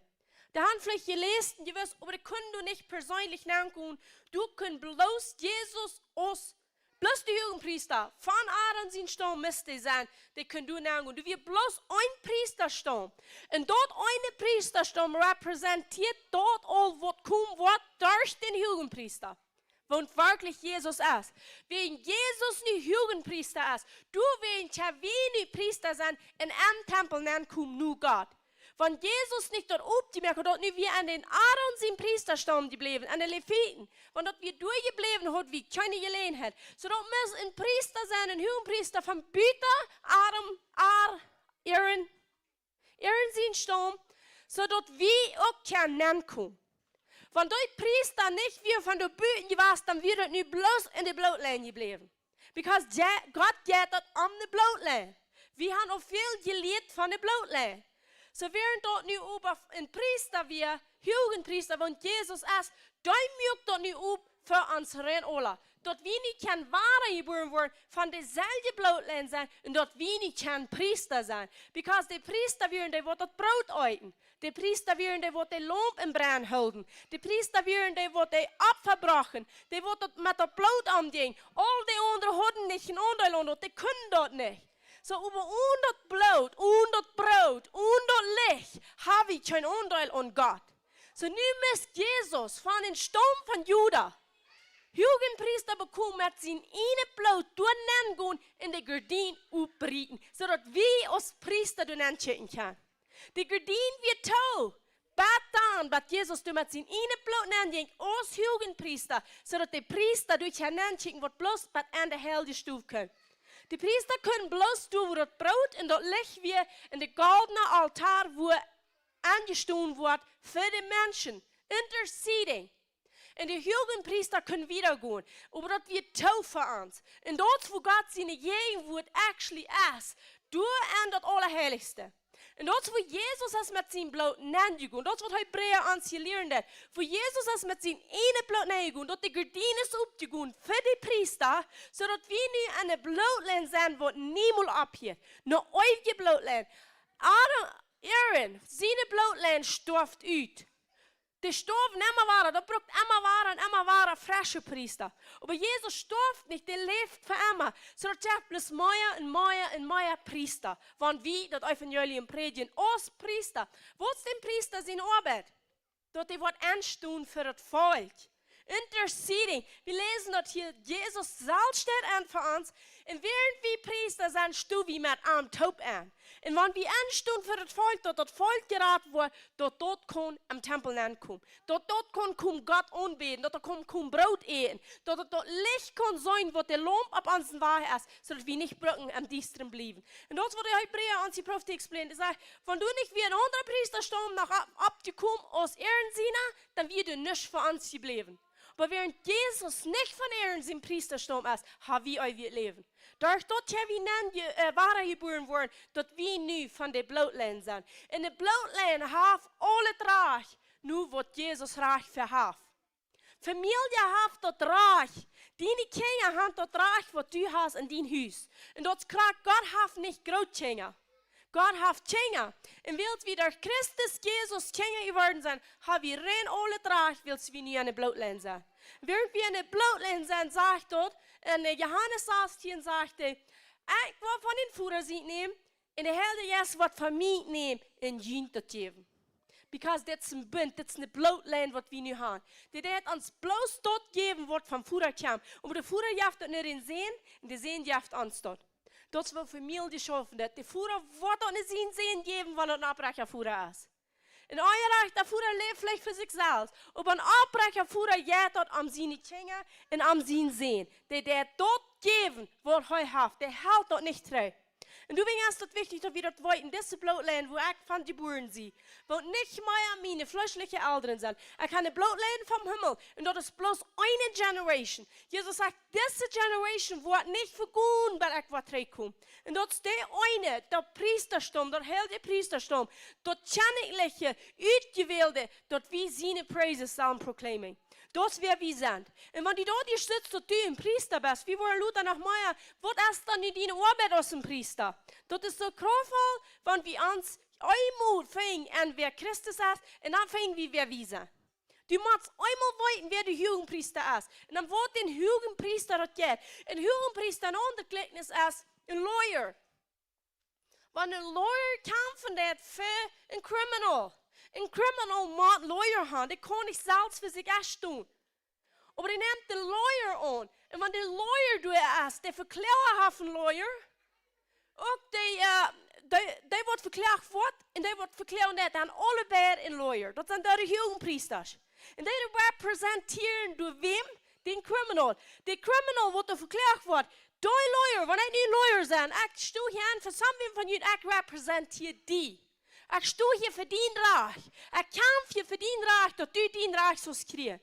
Dee haben veleicht jeläst un jewist, oba dee kunnen doa nich perseenlich nengonen. Doa kunn bloos Jesus aus, bloos de Huagepriesta von Aaron sien Staum must sennen, dee kunn doa nengonen. Doa wia bloos een Priestastaum. Un daut eene Priestastaum repräsentieet daut aul, waut komen woat derch dän Huagepriesta, waut werkjlich Jesus es. Wäajen Jesus nu Huagepriesta es, doawäajen kjenn wie nu Priesta sennen un em Tempel nenkomen no Gott. Wan Jesus nich daut opjemoakt haud, daut nu wia aun dän Aaron sien Priestastaum jebläwen, aun de Leviten, wan daut wia doa jebläwen, haud wie kjeene Jeläajenheit. Soo daut must een Priesta sennen, een Huagepriesta von buten Aaron, Aar-, Aaron, Aaron sien Staum, soo daut wie uk kjennen nenkomen. Wan dee Priesta nich wia von doa buten jewast, dan wia daut nu bloos en de Blootlinj jebläwen. Because Je- Gott jeit daut om de Bloodline. Wie haben aul väl jelieet von de Bloodline. Soo wäarent daut nu oba een Priesta wia, Huagepriesta, waut Jesus es, dee muak daut nu op fa ons rein aula. Daut wie nich kjennen wada jebuaren woaren, von deeselwje Bloodline sennen, un daut wie nich kjennen Priesta sennen. Because de Priesta wieren dee, waut daut Broot eeten. De Priesta wieren dee, waut de Laump em Brennen hilden. De Priesta wieren dee, waut de Opfa brochten. Dee, waut daut met daut Bloot omjinjen. Aul de aundre hauden nich een Aundeel aun daut. Dee kunnen daut nich. Soo, oba onen daut Bloot, onen daut Broot, onen daut Licht, hab wie kjeen Aundeel aun Gott. Soo, nu mott Jesus von dän Staum von Juda, Huagepriesta, bekomen, met sien ieejnet Bloot doa nenn gonen un de Gardien oprieten, soo daut wie aus Priesta doa nenn kjikjen kjennen. De Gardien wia too, bat dan, bat Jesus doa met sien ieejnet Bloot nenn jinkj aus Huagepriesta, soo daut de Priesta doa kjennen nenn kjikjen, waut bloos bat aun de heilje Stow kunn. De Priesta kunnen bloos doa, wua daut Broot un daut Licht wia, un de goldne Altoa, wua aunjestonen wort fa de Menschen, interceding. Un de Huagepriesta kunnen wieda gonen, oba daut wia too fa ons. Un daut es, wua Gott siene Jäajenwuat actually es, doa enn daut Aulaheilichste. Un daut es, wua Jesus es met sien Bloot nenn jegonen. Daut es, waut Hebräa ons hia lieren deit. Wua Jesus es met sien ieejnet Bloot nenn jegonen, daut de Gardien es opjegonen fa de Priesta, soo daut wie nu enne Bloodline sent, waut niemols opphieet. Ne eewje Bloodline. Adam, Aaron, siene Bloodline storf ut. Dee storf emma wada, daut brukt emma wada un emma wada fresche Priesta. Oba Jesus storf nich, dee läft fa emma. Soo daut jeft bloos mea un mea un mea Priesta, wan wie daut Evangelium prädjen aus Priesta. Waut es dän Priesta siene Oabeit? Daut hee woat enstonen fa daut Volkj. Interceding. Wie läsen daut hia, Jesus selfst steit enn fa ons. Un wäarent wie Priesta sent, sto wie met am toop enn. Un wan wie enstonen fa daut Volkj, daut daut Volkj jerat woat, daut daut kaun em Tempel nenn komen. Daut daut kaun komen Gott aunbäden, daut daut kaun komen Broot äten, daut daut daut Licht kaun sennen, waut de Laump opp onsen Wajch es, soo daut wie nich brucken em Diestren bliewen. Un daut es, waut de Hebräa ons hia proowt to explainen. Dee sajcht, wan doa nich wia een aundra Priestastaum noch opp, oppjekomen aus Aaron siene, dan wia doa nuscht fa ons jebläwen. Oba wäarent Jesus nich von Aaron sien Priestastaum es, hab wie eewjet Läwen. Derch daut wie nenn je-, äh, wada jebuaren woaren, daut wie nu von de Bloodline sent. Un de Bloodline haft aulet Rajcht, nu waut Jesus Rajcht fa haft. Famielje haft daut Rajcht. Diene Kjinja haben daut Rajcht, waut du hast enn dien Hus. Un daut es krakjt, Gott haft nich Grootkjinja. Gott haft Kjinja. Un wiels wie derch Christus Jesus Kjinja jeworden sent, hab wie rein aulet Rajcht, wiels wie nu enne Bloodline sent. Wäarent wie enne Bloodline sent, sajcht daut enn, äh, Johanes sastieen, sajcht hee: "Ekj woa von dän Voda siene nämen, un de Heilje Jeist woat von mie nämen un junt daut jäwen." Because dit es een Bunt, dit es ne Bloodline, waut wie nu haben. Dee deit ons bloos daut jäwen, waut vom Voda kjemt. Oba de Voda jeft daut no dän Sän, un de Sän jeft ons daut. Daut es, woo Famielje schaufen deit. De Voda woat daut no sienen Sän jäwen, wan daut een opprechta Voda es. Een onjerajchta Voda läft veleicht fa sikj selfst, oba een opprechta Voda jeit daut om siene Kjinja un om sienen Sän. Dee deit daut jäwen, waut hee haft. Dee helt daut nich trigj. Un doawäajen es daut wichtich, daut wie daut weeten, dise Bloodline, wua ekj von jebuaren sie, woat nich mea miene fleeschelje Elren sennen. Ekj hab ne Bloodline vom Himmel, un daut es bloos eene Generation. Jesus sajcht, dise Generation woat nich vegonen, bat ekj woa trigjkomen. Un daut es dee eene, daut Priestastaum, daut heilje Priestastaum, daut kjennichliche, utjewälde, daut wie siene Praises sellen proclaimen. Daut es, wäa wie sent. Un wan du doa hia sitst, daut du een Priesta best, wie woaren lota noch mea, waut es dan nu diene Oabeit aus een Priesta? Daut es soo kraftvoll, wan wie ons eemol finjen enn wäa Christus es, un dan finj wie, wäa wie sent. Du motst eemol weeten, wäa de Huagepriesta es. Un dan woat dän Huagepriesta daut jeit. Een Huagepriesta, een aundret Jlikjnis es een lawyer. Wan een lawyer kjamfen deit fa een criminal. Een criminal mott een lawyer haben, dee kaun nich selfst fa sikj enstonen. Oba dee nemt dän lawyer aun. Un wan de lawyer doa es, de Vekloaga haft een lawyer. Uk dee, äh, dee, dee waut vekloagt woat un dee waut vekloagen deit, haben aule beid een lawyer. Daut sent de Huagepriesta. Un dee representieren wäm? Dän criminal. De criminal waut doa vekloagt woat, dee lawyer, wan ekj nu een lawyer sie, ekj sto hia enn fa someone von junt, ekj representeer die. Ekj sto hia fa dien Rajcht. Ekj kjamf hia fa dien Rajcht, daut du dien Rajcht saust kjrieen.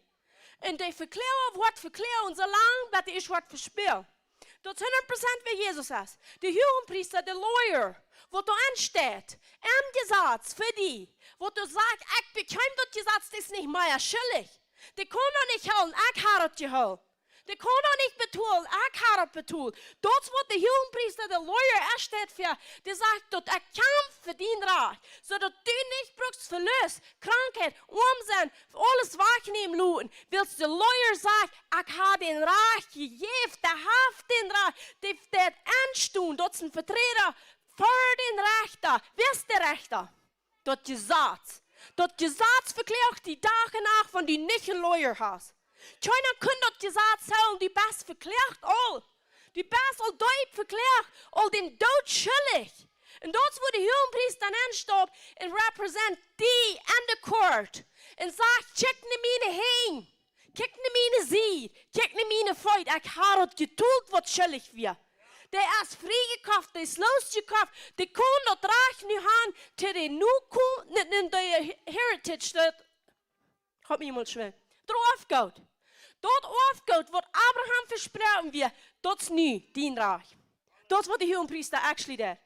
Un de Vekloaga woat vekloagen soo lang, bat hee es woat vespält. Daut es hundat Prozent wäa Jesus es. De Huagepriesta, de lawyer, waut doa aunsteit, em Jesaz fa die, waut doa sajcht: "Ekj bekjeem daut Jesaz, daut es nich mea schuldich. Dee kaun daut nich hoolen, ekj hab daut jehoolen. Dee kaun daut nich betolen, ekj hab daut betolt." Daut es waut de Huagepriesta, de lawyer, aunsteit fa, dee sajcht: "Daut ekj kjamf fa dien Rajcht, soo daut du nich brukst Velust, Krankheit, oam sennen, aules wajchnämen loten, wiels de lawyer sajcht: Ekj hab dän Rajcht jejäft, dee haft dän Rajcht, dee, dee aunstonen, daut es een Veträda fa dän Rechta." Wäa es de Rechta? Daut Jesaz. Daut Jesaz vekloagt die Dach un Nacht, wan du nich een lawyer hast. Kjeena kaun daut Jesaz hoolen, du best vekloagt aul. Du best aul deep vekloagt, aul dän Doot schuldich. Un daut es wua de Huagepriesta aunsteit un represent die en de court. Un sajcht: "Kjikj no miene Henj. Kjikj no miene Sied. Kjikj no miene Feet. Ekj hab daut jetolt, waut schuldich wia." Dee es friejekoft, dee es loosjekoft, dee kaun daut Rajcht nu haben, to de Nokomen, nich, nich de heritage, daut, ekj hab mie mol schwoa. Daut Oafgoot. Daut Oafgoot, waut Abraham vesproaken wia, daut es nu dien Rajcht. Daut es waut de Huagepriesta actually deed.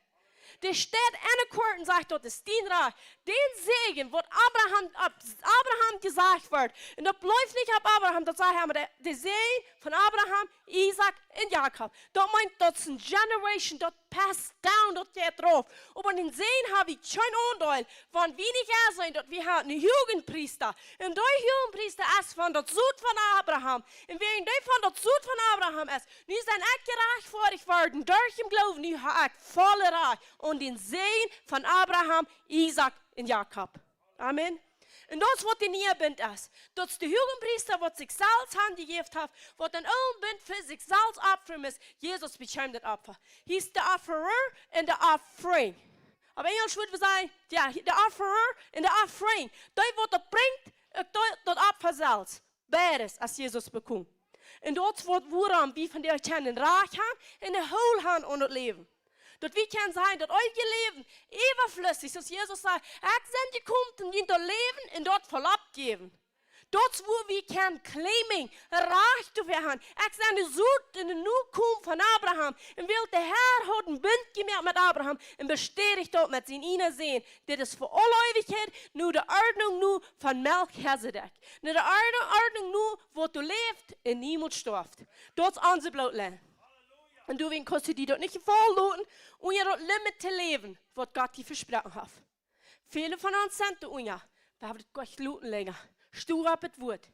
Dee steit en de court un sajcht: "Daut es dien Rajcht." Dän Säajen, waut Abraham, opp Abraham jesajcht wort. Un daut blift nich opp Abraham, daut sajcht hee, oba de, de Säajen von Abraham, Isaak un Jakob. Daut meent, daut es een generation, daut passed down, daut jeit rauf. Oba aun dän Säajen hab wie kjeen Aundeel, wan wie nich ea sennen, daut wie haben een Huagepriesta. Un dee Huagepriesta es von daut Sot von Abraham. Un wäajen dee von daut Sot von Abraham es, nu sie ekj jerajchtfoadicht worden derch dän Gloowen, nu hab ekj volle Rajcht aun dän Säajen von Abraham, Isaak un Jakob. Amen. Un daut es waut de niee Bunt es. Daut es de Huagepriesta, waut sikj selfst hanjejäft haft, waut dän oolen Bunt fa sikj selfst opfren must. Jesus bekjeem daut Opfa. Hee es de offerer un de offering. Opp Enjelsch wudd wie sajen, jo, de offerer un de offering. Dee waut daut brinjt, uk dee, daut Opfa selfst. Beides es Jesus bekomen. Un daut es waut, wuarom wie vondoag kjennen Rajcht haben un een Hool haben aun daut Läwen. Daut wie kjennen sajen, daut eewje Läwen, äwaflissich, soo aus Jesus säd: "Ekj sie jekomen, om junt daut Läwen un daut voll to jäwen." Daut es wua wie kjennen claiming, Rajcht to haben. Ekj sie de Sot un de Nokomen von Abraham. Un wiels de Herr haud een Bunt jemoakt met Abraham un bestädicht daut met sienen eenen Sän. Dit es fa aule Eewichkjeit, no de Ordnunk no von Melchisedek. No de Ordnunk, Ordnunk no, waut doa läft un niemols stoaft. Daut es onse Bloodline. Un du, wan kaust du die daut nich jefaulen loten, om je daut Limit to läwen, waut Gott die vesproaken haft. Väle von ons sent doa unja, wie haben daut goot loten lenja. Sto opp daut Wuat.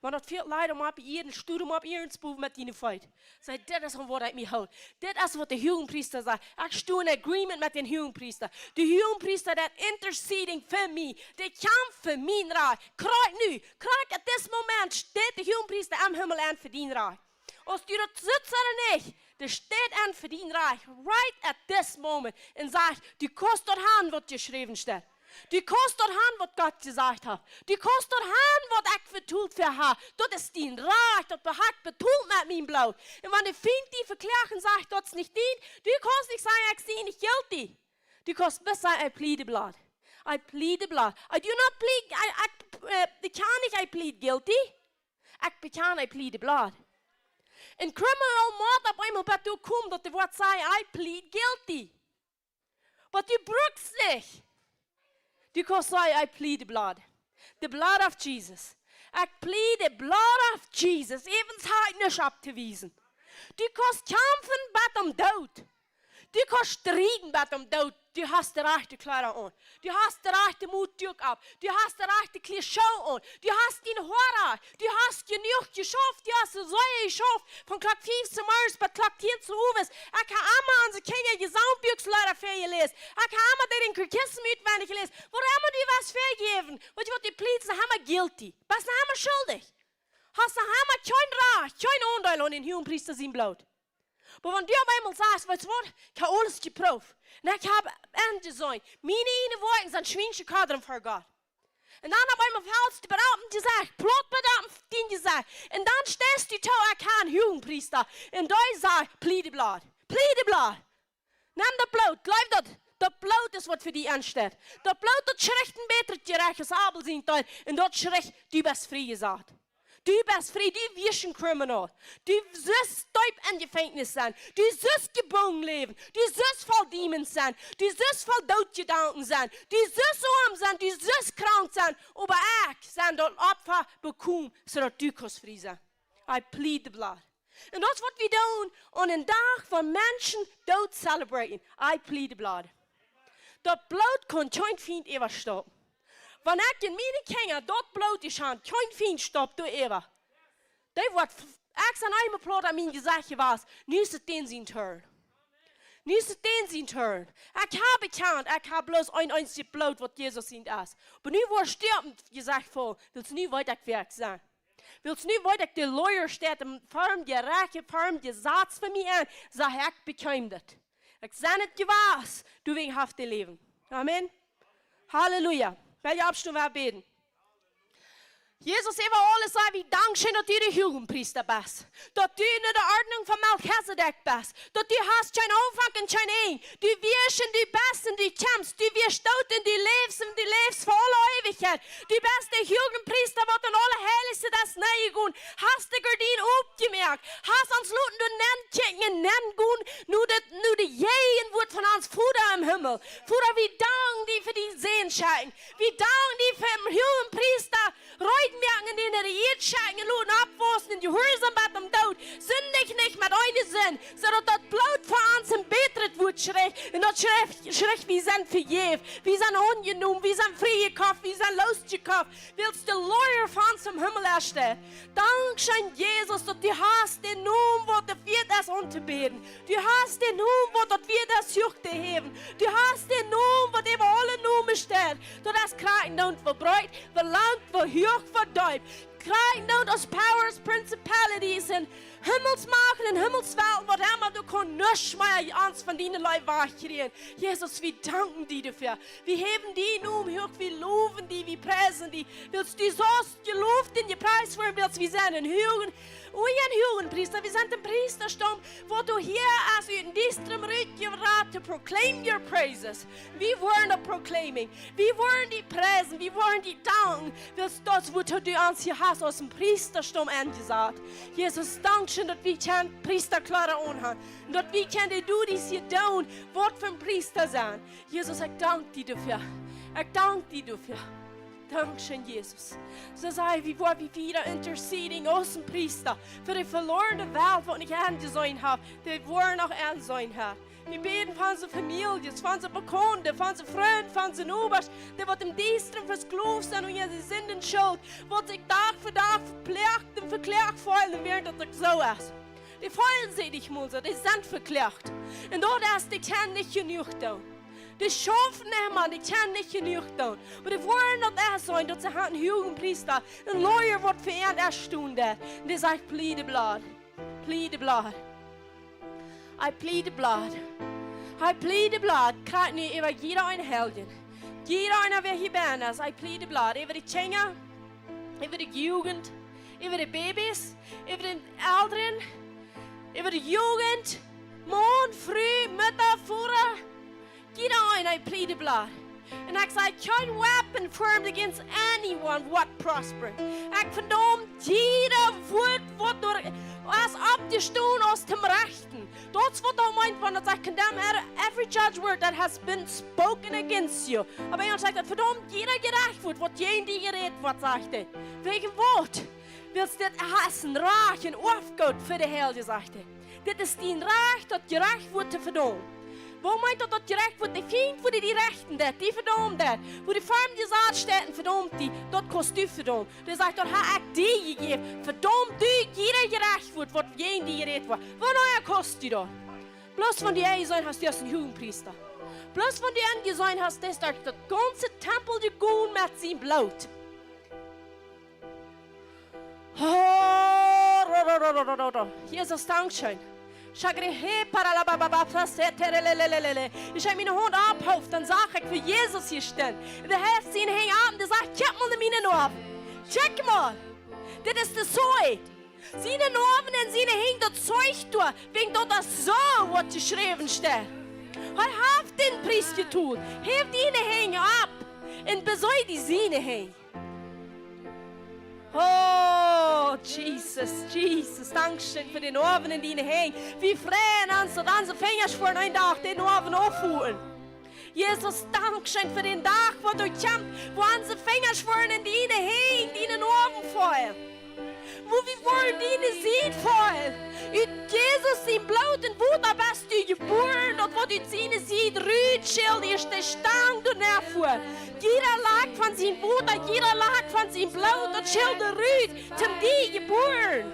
Wan daut väl Leida mau opp ieren, sto mau opp ieren Spow met diene Feet. Saj: "Dit es waut ekj mie hool." Dit es waut de Huagepriesta sajcht. Ekj sto en agreement met dän Huagepriesta. De Huagepriesta, dee interceding fa mie. Dee kjamft fa mien Rajcht. Krakjt nu. Krakjt at this moment steit de Huagepriesta em Himmel aun fa dien Rajcht. Aus du daut sitst ooda nich, dee steit aun fa dien Rajcht. Right at this moment. Un sajcht: "Du kaust daut haben, waut jeschräwen steit. Du kaust daut haben, waut Gott jesajcht haft. Du kaust daut haben, waut ekj betolt fa die hab. Daut es dien Rajcht, daut hab ekj betolt met mien Bloot." Un wan de Fient die vekloagt un sajcht: "Daut es nich dien", du kaust nich sajen: "Ekj sie nich guilty." Du kaust bloos sajen: "I plead the blood. I plead the blood. I do not plead, I, I, eh, ekj kaun nich, I plead guilty. Ekj bekjan, I plead the blood." Een criminal mott opp eemol bat doa komen, daut dee woat sajen: "I plead guilty." Oba du brukst nich. Du kaust sajen: "I plead the blood. The blood of Jesus. I plead the blood of Jesus." Äwent hab ekj nuscht opptowiesen. Du kaust kjamfen bat aum Doot. Du kaust strieden bat aum Doot. Du hast de rajchte Kjleeda aun. Du hast de rajchte Motduak opp. Du hast de rajchte Kjle-, Schoo aun. Du hast diene Hoa rajcht. Du hast jenuach jeschauft. Du hast soo sea jeschauft. Von Klock fief zemorjes bat Klock tieen zeowes. Ekj hab emma onse Kjinja Jesaumbüks Leeda väajeläst. Ekj hab emma dän Katechismus utwendich jeläst. Wuarom du west väajäwen? Weetst du waut, du pleadst noch emma guilty. Best noch emma schuldich. Hast noch emma kjeen Rajcht, kjeen Aundeel aun dän Huagepriesta sien Bloot. Oba wan du opp eemol sajchst: "Weetst du waut? Ekj hab aules jeprooft. Un ekj hab enjeseenen. Miene ieejne Woakjen sent schwiensche Kodren ver Gott." Un dan opp eemol fält die opp daut Jesecht, plaut opp daut Jesecht. Un dan steist du too, ekj hab een Huagepriesta. Un dee sajcht: "Plead the blood. Plead the blood. Nem daut Bloot, jleew daut. Daut Bloot es waut fa die aunsteit. Daut Bloot, daut schricht een bätret Jerecht aus Abel sien Deel. Un daut schricht, du best friejesat." Du best frie, du wieescht een criminal. Du sust deep em Jefenkjnis sennen. Du sust jebungen läwen. Du sust voll demons sennen. Du sust voll Dootjedanken sennen. Du sust oam sennen. Du sust krank sennen. Oba ekj sie daut Opfa jekomen, soo daut du kaust frie sennen. I plead the blood. Un daut es waut wie doonen aun een Dach, wua Menschen Doot celebraten. I plead the blood. Daut Bloot kaun kjeen Fient äwastoppen. Wan ekj en miene Kjinja daut Bloot, dee schaun kjeen Fient stoppt doa äwa. Dee woat f-, ekj sie eemol plaut aun mien Jesecht jewast. Nu es et dän sien turn. Nu es et dän sien turn. Ekj hab bekjant, ekj hab bloos een eensjet Bloot, waut Jesus sient es. Oba nu woascht du opp mien Jesecht faulen, wiels nu weet ekj, wäa ekj sie. Wiels nu weet ekj, de Lawyer steit em, ver em Jerecht, ver em Jesaz fa mie aun, sajcht: Ekj bekjeem daut. Ekj sie et jewast, doawäajen hab ekj daut Läwen. Amen. Halleluja. Well wie oppstonen, wie bäden. Jesus, äwa aules saj wie: Dankscheen, daut du de Huagepriesta best. Daut du no de Ordnunk von Melchisedek best. Daut du hast kjeen Aunfank un kjeen Enj. Du wieescht un du best un du kjemst. Du wieescht doot un du läfst un du läfst fa aule Eewichkjeit. Du best de Huagepriesta, waut em Aulaheilichsten es nenjegonen. Hast de Gardien opjemoakt. Hast ons loten doa nenkjikjen un nengonen no de, no de Jäajenwuat von ons Voda em Himmel. Voda, wie danken die fa dien Sän schekjen. Wie danken die fa dän Huagepriesta, reed moaken un dän Ieed schekjen un loten oppwaussen un jehuarsom bat em Doot. Sindich nich met eene Sind, soo daut daut Bloot fa ons een bätret Wuat schrift. Un daut schrift, schrift, wie sent vejäft, wie sent aunjenomen, wie sent friejekoft, wie sent loosjekoft, wiels de Lawyer fa ons em Himmel es. Dankscheen, Jesus, daut du hast dän Nomen, waut daut wieet es auntobäden. Du hast dän Nomen, waut daut wieet es huach to häwen. Du hast dän Nomen, waut äwa aule Nomen steit. Daut es krakjt endoont, woo breet, woo lang, woo huach, woo deep. Krakjt endoont aus powers, principalities un Himmelsmachten un Himmelswelten, waut emma, du kaust nuscht mea ons von diene Leew wajchkjrieen. Jesus, wie danken die doafäa. Wie häwen dien Nomen huach, wie lowen die, wie priesen die. Wiels du saust jeloft un jepriest woaren, wiels wie sent een Huagen-, wie sent een Huagepriesta, wie sent een Priestastaum, waut du hia hast ut dän Diestaum rutjerat to proclaim your praises. Wie woaren daut proclaiming. Wie woaren die priesen, wie woaren die danken, wiels daut es, woo du ons hia hast aus een Priestastaum enjesat. Jesus, dankscheen, daut wie kjennen Priestakjleeda aunhaben. Un daut wie kjennen de duties hia doonen, waut fa een Priesta sennen. Jesus, ekj dank die doafäa. Ekj dank die doafäa. Dankscheen, Jesus. Soo saj wie, woa wie wieda interceding aus een Priesta fa de veloarne Welt, waut nich enjeseenen haft, dee woaren noch enjeseenen, Herr. Wie bäden fa onse Famieljes, fa onse Bekaunte, fa onse Frind, fa onse Nobasch, dee waut em Diestren vesklooft sent unja de Sind un Schult, waut sikj Dach fa Dach vekloagen un vekloagen feelen, wäarent daut uk soo es. Dee feelen sikj nich mol soo, dee sent vekloagen. Un daut es, dee kjennen nich jenuach doonen. Dee schaufen emma, dee kjennen nich jenuach doonen. Oba dee woaren daut ieescht seenen, daut see haben een Huagepriesta, een Lawyer, waut fa an ieescht stonen deit. Un dee sajcht: Plead the blood. Plead the blood. I plead the blood. I plead the blood. Krakjt nu äwa jieda een Heiljen. Jieda eena, wäa hia bennen es. I plead the blood. Äwa de Kjinja, äwa de Jugend, äwa de Babys, äwa de Elren, äwa de Jugend, Maun, Fru, Mutta, Voda. Jieda eena, I plead the blood. Un ekj saj: Kjeen weapon formed against anyone woat prosper. Ekj vedaum jieda Wuat, waut doa es oppjestonen aus toom Rechten. Daut es waut hee meent, wan hee sajcht: Condemn every judge word that has been spoken against you. Oba hee sajcht daut: Vedaum jieda Jerecht Wuat, waut jäajen die jerät woat, sajcht hee. Wäajen waut? Wiels dit es een Rajcht un Oafgoot fa de Heilje, sajcht hee. Dit es dien Rajcht, daut Jerecht Wuat to vedaumen. Woo meent daut, daut Jerecht Wuat? De Fient, woo dee die rechten deit, die vedaumen deit, woo dee fa am jesat steit un vedaumt die, daut kaust du vedaumen. Dee sajcht: Daut hab ekj die jejäft. Vedaum du jieda Jerecht Wuat, waut jäajen die jerät woat. Wanea kaust du daut? Bloos wan du enjeseenen hast, du best een Huagepriesta. Bloos wan du enjeseenen hast, daut es derch daut gaunze Tempel jegonen met sien Bloot. Oh, ro, ro, ro. Jesus, dankscheen. Shagre he para la ba ba ba fra se te re le le le le le. Aus ekj miene Haunt opphoof, dan sach ekj, woo Jesus hia stunt. Un hee heeft siene Henj opp un hee sajcht: Kjikj mol no miene Noawen. Kjikj mol. Dit es de Soo. Siene Noawen un siene Henj, daut sajcht doa, wäajen daut es soo, waut jeschräwen steit. Hee haft dän Pries jetolt. Heef diene Henj opp un beseeh die siene Henj. Oh, Jesus, dankscheen fa dän Owent en diene Henj. Wie freien ons, daut onse Finjasch fa een Dach dän Owent oppholen. Jesus, dankscheen fa dän Dach, waut doa kjemt, wua onse Finjasch fa een en diene Henj, dienen Owent faulen. Wua wie woaren diene Sied faulen. Ut Jesus sien Bloot un Wota best du jebuaren, daut waut ut siene Sied rut schild, es de Stang doa no väaren. Jieda Lak von sien Wota, jieda Lak von sien Bloot, daut schild rut, toom die jebuaren.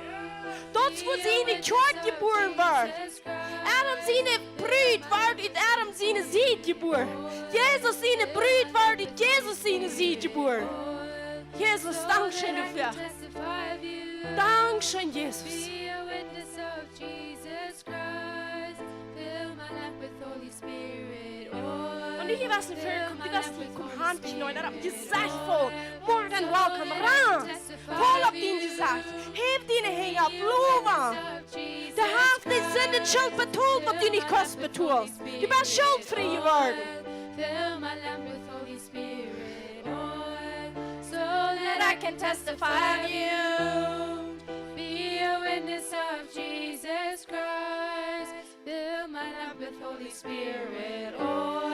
Daut es wua siene Kjoakj jebuaren woat. Adam siene Brut woat ut Adam siene Sied jebuaren. Jesus siene Brut woat ut Jesus siene Sied jebuaren. Jesus, dankscheen doafäa. Dankscheen, Jesus. Wan du hia best en Fäa, komm, du best hia, komm, Haunt kjnoen, dan opp Jesecht foll. More than welcome, ran. Foll opp dien Jesecht. Häw diene Henj opp, low am. Dee haft de Sind un Schult betolt, waut du nich kaust betolen. Du best schultfrie jeworden. Fill my lamp with Holy Spirit oil, so that I can testify of you. Be a witness of Jesus Christ. Fill my lamp with Holy Spirit oil.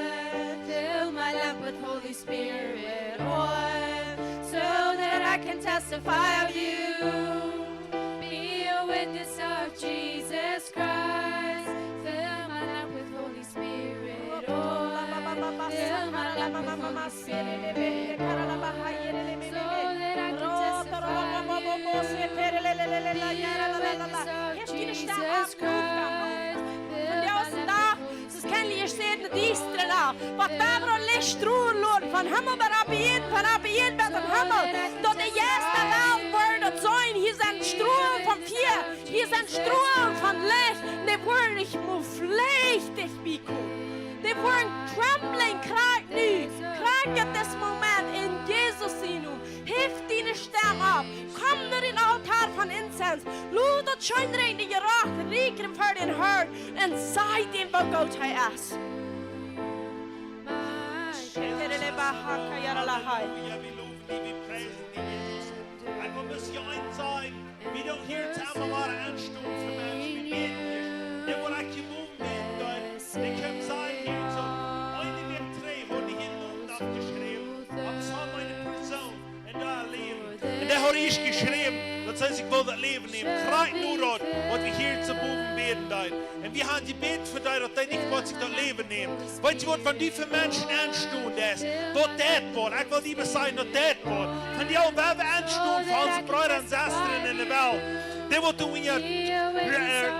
Fill my lamp with Holy Spirit oil, so that I can testify of you. Be a witness of Jesus Christ. Fill my lamp with Holy Spirit oil. Fill my lamp with Holy Spirit oil, so that I can testify of you. Be a witness of Jesus Christ. Fill my lamp with Holy Spirit oil. Daut Himmel bat opp Ieed, von opp Ieed bat em Himmel. Daut de Jeista woaren woaren, daut seenen, hia sent Strolen von Fia, hia sent Strolen von Licht. Dee woaren nich mea flichtich biekomen. Dee woaren trembling, krakjt nu, krakjt opp disen Moment, en Jesus sienen Nomen. Häw diene Stemm opp. Komm no dän Altoa von Insens. Lot daut scheen reine Jeroch rieekjen ver dän Harn un saj am, woo goot hee es. Hallelujah, wie lowen die, wie priesen die, Jesus. Ekj well bloos hia eent sajen, wie doonen hia toop emma wada enstonen fa Menschen, wie bäden die. Dee, waut ekj jemoakt hab, dee, dee kjennen sajen, hia soo, eene Wäakj trigj haud ekj hia noch aufjeschräwen, opp soo eene Persoon. Un doa läwen. Un dee haud ieescht jeschräwen, daut see sikj wull daut Läwen nämen. Krakjt no daut, waut wie hia toop bowen bäden deeden. Un wie haben jebäden fa dee, daut dee nich woat sikj daut Läwen nämen. Weetst du waut, wan du fa Menschen enstonen deist, daut deit waut. Ekj well die bloos sajen, daut deit waut. Wan wie aul wellen enstonen fa onse Breeda un Sestren en de Welt. Dee waut doa unja, äh,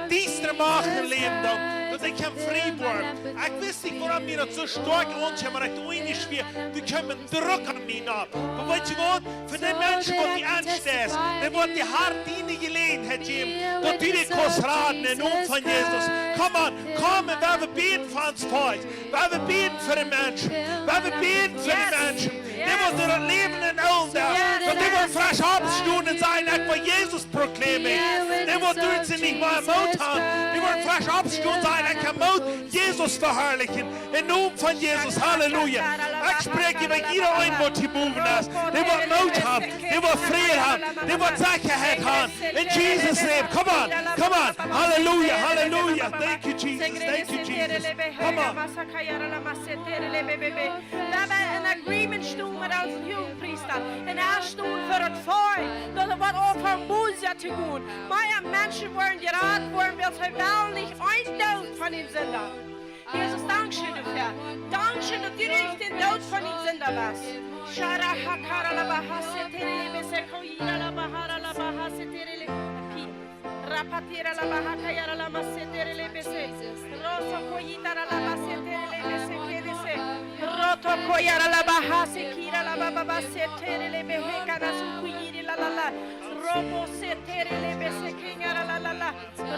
diestre Machten läwen, daut, daut dee kjennen frie woaren. Ekj weet nich, wuarom mie daut soo stoakj aunkjeem, oba ekj docht nich wada, du kjeemst Druck opp mie opp. Oba weetst du waut? Fa dee Menschen, waut du enstonen deist, dee woat de Har diene Jeläajenheit jäwen, daut du dee kaust raden em Nomen von Jesus. Come on, komm, un wie bäden fa ons Volkj. Wie bäden fa de Menschen. Wie bäden fa de Menschen. Dee woaren daut Läwen en ons, daut dee woaren fresch oppstonen un sajen, ekj well Jesus proclaimen. Dee woaren doa nich mea Moot haben. Dee woaren fresch oppstonen un sajen, ekj hab Moot, Jesus veharlichen. Em Nomen von Jesus, Halleluja. Ekj spräakj äwa jieda een, waut hia bowen es. Dee woat Moot haben, dee woat Fräd haben, dee woat Sechaheit haben. In Jesus' name, come on, come on. Halleluja, Halleluja. Thank you, Jesus, thank you, Jesus. Come on. Wie haben en agreement jestonen met onsen Huagpriesta. Un hee steit fa daut Volkj, daut et woat aunfangen Buße to doonen. Mea Menschen woaren jerat woaren, wiels see wellen nich een Doot von dän Sinda. Jesus, dankscheen doafäa. Dankscheen, daut du nich dän Doot von dän Sinda west. Shara hakara la bahase tere le bese koira la bahara la bahase tere le pi. Rapatira la bahakayara la masetere le bese. Roso koyitara la masetere le bese kedese. Roto koyara la bahase kira la baba basetere le behe kana su kuyiri la la la. Robo setere le bese kenyara la la la.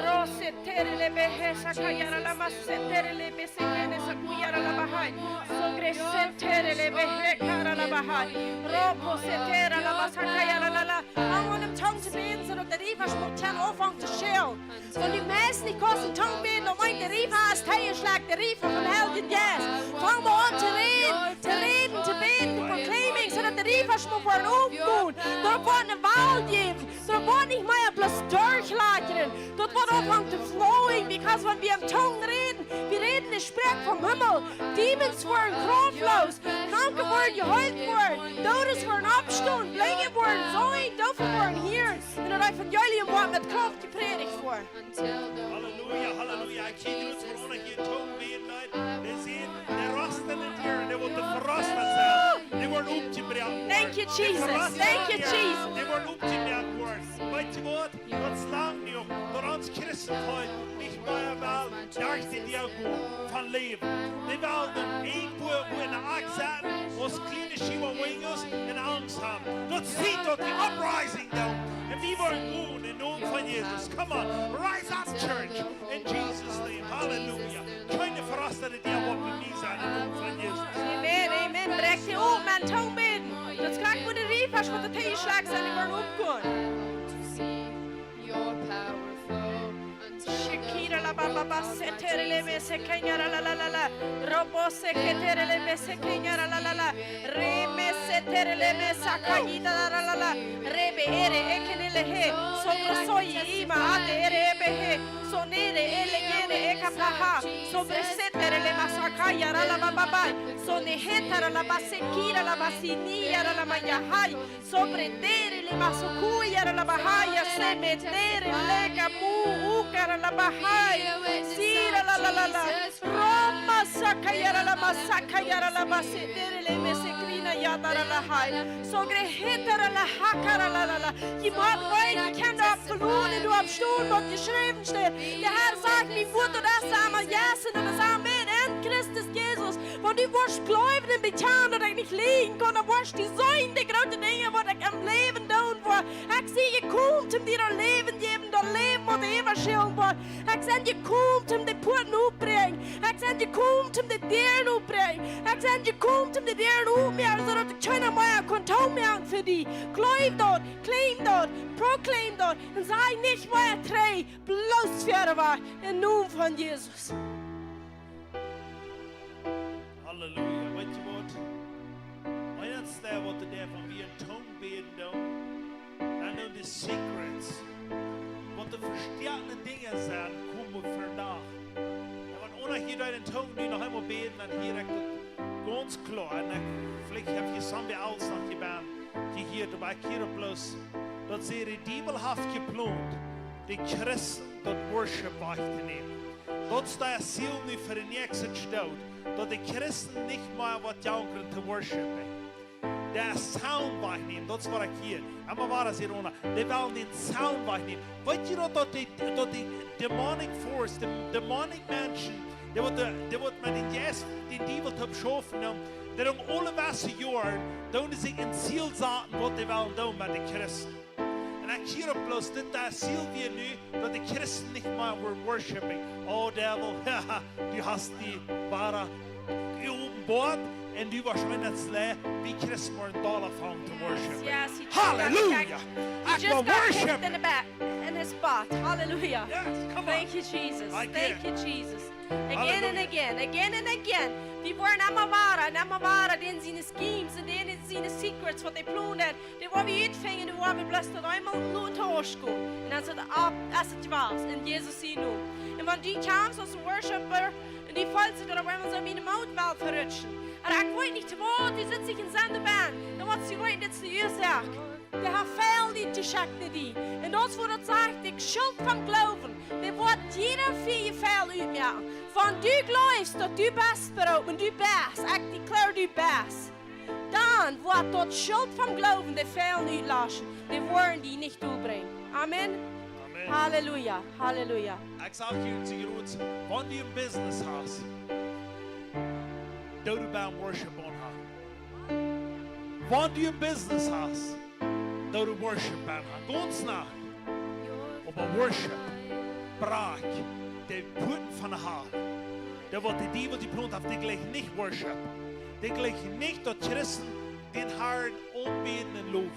Rose tere le behe sakayara la masetere le bese kene sakuyara la bahai. Sogre setere le behe kara la bahai. Robo setera la masakayara la la. Fang aun em Tung to bäden, soo daut de Riefa schmuck kjennen aunfangen to schellen. Wan du meist nich kaust em Tung bäden, dan meent de Riefa es teejeschlajcht, de Riefa vom Heiljen Jeist. Fang mau aun to räden, to räden, to bäden, to proclaiming, soo daut de Riefa Menschen woaren omgonen. Daut woat eene Well jäwen. Daut woat nich mea bloos derchlajchten. Daut woat aunfangen to flowing, because wan wie en Tungen räden, wie räden de Sproak vom Himmel. Demons woaren kraftlos. Kranke woaren jeheelt woaren. Doodes woaren oppstonen. Blinje woaren seenen. Doofe woaren hieren. Un daut Evangelium woat met Krauft jeprädicht woaren. Halleluja, halleluja. Ekj hia jrots Corona hia en Tungen bäden, Leit. Dee sent, dee rosten nich hia, dee woaren verrost sennen. Dee woaren oppjebroaken woaren. Thank you, Jesus. Thank you, Jesus. Dee woaren oppjebroaken woaren. Weetst du waut? Daut es lang jenuach, daut ons Christentum nich mea well derch de Däa gonen von Läwen. Dee wellen irjentwua, wua enne Akj setten, aus kjliene Chihuahuas un Angst haben. Daut sieekj daut dee uprising doonen. Un wie woaren gonen em Nomen von Jesus. Come on, rise up, church, in Jesus' name. Hallelujah. Kjeene verrostade Däa woat bie mie sennen em Nomen von Jesus. Amen, amen. Bräakj dee opp, Maun, Tungen bäden. Daut es krakjt woo de Riefasch waut de Teeschlak sent, dee woaren oppgonen. Shakira la ba ba ba, setere le me se kenyara la la la la. Robo se ketere le me se kenyara la la la. Re me setere le me sakayita la la la la. Rebe ere ekene le he. Sobre soy ima ate ere ebe he. Sonere ele yere eka paha. Sobre setere le masakayara la ba ba ba. Sone hetara la ba sekira la ba siniyara la mayahai. Sobre dere le masukuyara la bahaya, se metere le kamu ukara la bahaya, sira la la la la. Roma sakayara la masakayara la masetere le mesekrina yadara la haya. Sogre hetara la hakara la la la. Jie motten weeten, jie kjennen opp veloaren, du opp stonen, waut jeschräwen steit. De Herr sajcht, mien Wuat, daut es emma yes un daut es amen en Christus Jesus. Wan du woascht jleewen un bekjanen, daut ekj nich lieejen kaun, dan woascht du seenen de groote Dinja, waut ekj em Läwen doonen woa. Ekj sie jekomen, om die daut Läwen jäwen, daut Läwen, waut äwaschaulen woat. Ekj sie jekomen, om de Puaten optobräakjen. Ekj sie jekomen, om de Däaren optobräakjen. Ekj sie jekomen, om de Däaren optomoaken, soo daut kjeena mea kaun toomoaken fa die. Jleew daut, claim daut, proclaim daut. Un sie nich mea trigj, bloos wieda wajch, em Nomen von Jesus. Halleluja. Weetst du waut? Eent es daut, waut doa von wie en Tungen bäden doonen. Dan doonen de secrets. Waut de vestoakne Dinja sent, komen vondoag. Un wan eena hia en Tungen nu noch eemol bäden, dan hia ekj daut gaunz kloa. Un ekj, veleicht haft jie somebody else noch jebäden, dee hia, oba ekj hia opp bloos, daut see de Diewel haft jeplont, de Christen daut Worship wajchtonämen. Daut es daut Ziel nu fa de näakjste Tiet, daut de Christen nich mea waut jankren to worshipen. De Sound wajchnämen, daut es waut ekj hia. Emma wada sieekj eena, dee wellen dän Sound wajchnämen. Weetst du daut, daut de, daut de demonic force, de demonic Menschen, dee waut, dee waut met dän Jeist, dän Diewel toop schaufen, dan, dee doonen aule wesse Joaren, doonen see sikj een Ziel saten, waut dee wellen doonen met de Christen. Un ekj hia opp bloos dit, daut Ziel wia nu, daut de Christen nich mea woaren worshipen. Oh, Diewel, du hast die wada jeopenboat un du woascht eena sien, wie Christen woaren dolla aunfangen to worshipen. Yes, he just got kicked. Halleluja. He just got kicked in the back, in his butt. Hallelujah. Yes, come on. Thank you, Jesus. Again. Thank you, Jesus. Again and again, again and again. Wie woaren emma wada un emma wada, dän siene schemes un dän siene secrets, waut hee plont, dee woa wie utfinjen, dee woa wie bloos daut eemol loten auskomen. Un dan es et auf, es et jewaust, en Jesus sienen Nomen. Un wan du kjemst aus een Worshipper, un du feelst daut opp eemol soo miene Moot well verrutschen. Un ekj weet nich, waut, du sitst nich en Sendeband, dan woascht du weeten, dit es de Uasoak. Dee haft väl nich jeschekjt no die. Un daut es waut daut sajcht, de Schult vom Gloowen, dee woat jieda Fäl utmoaken. Wan du jleefst, daut du best beroopen, du best, ekj declare, du best, dan woat daut Schult vom Gloowen de Fäl utlaschen. Dee woaren die nich doabrinjen. Amen. Amen. Halleluja, halleluja. Ekj saj hia en Sigruz, wan du een Business hast, doo du bie Worship aunha. Wan du een Business hast, doo du Worship aunha. Gaunz no. Oba Worship brakjt de Puaten von de Hal. Daut waut de Diewel jeplont haft, dee jleicht nich Worship. Dee jleicht nich daut Christen dän Herrn aunbäden un lowen.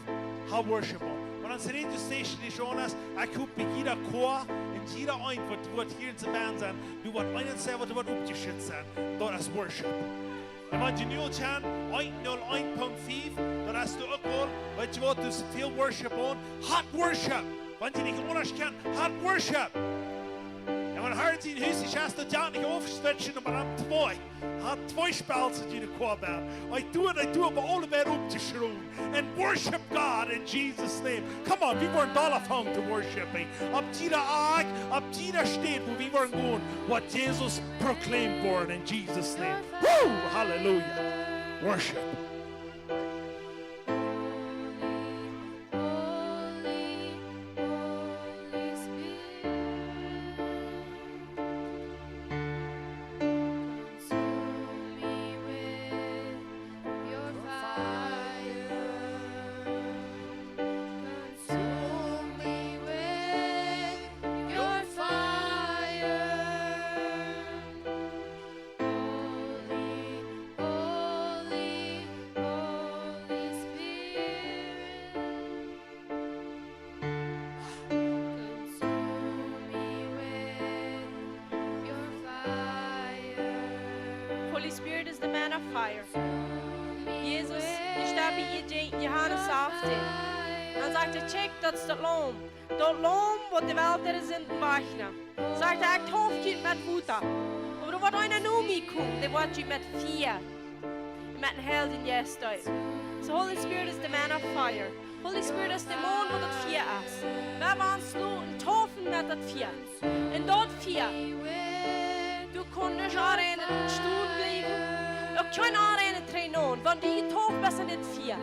Ha Worship aun. Wan ons Radio Station nich aun es, ekj hop bie jieda Koa un jieda eent waut, waut hia en de Band sent, du woascht eena seenen waut, waut oppjeschütt sent. Daut es Worship. Un wan jie nu aul kjennen, eent null eent Punkt fiew, dan hast du uk aul, weetst du waut, du hast väl Worship aun. Hot Worship! Wan jie nich aundasch kjennen, Hot Worship! Un wan Harry sien Hus es, hast du daut jo nich aufswitchen, oba dan twee. Hab twee Spels en june Koa. Ekj doo, ekj doo, oba aule wada opptoschrauwen. And worship God in Jesus' name. Come on, wie woaren doll aunfangen to worship, eh? Opp jieda Oat, opp jieda Städ, wua wie woaren gonen, woat Jesus proclaimed worden in Jesus' name. Woo! Hallelujah. Worship. Holy, Holy Spirit. Consume me with your fire. Consume me with your fire. Holy, Holy, Holy Spirit. Consume me with your fire. Holy Spirit is the man of fire. Jesus, ekj stap hia jäajen Johanes achttieen. Dan sajcht hee: "Kjikj, daut es daut Laum. Daut Laum, waut de Welt äare Sinden wajchnämt." Sajcht hee: "Ekj deep junt met Wota. Oba doa woat eena no mie komen, dee woat junt met Fia, met dän Heiljen Jeist deepen." So Holy Spirit is the man of fire. Holy Spirit es de Maun, waut daut Fia es. Wie woaren ons loten deepen met daut Fia. Un daut Fia, du kaust nich aunrennen un stonen bliewen. Doa kaun aunrennen, trigj aun. Wan du deepen best en daut Fia,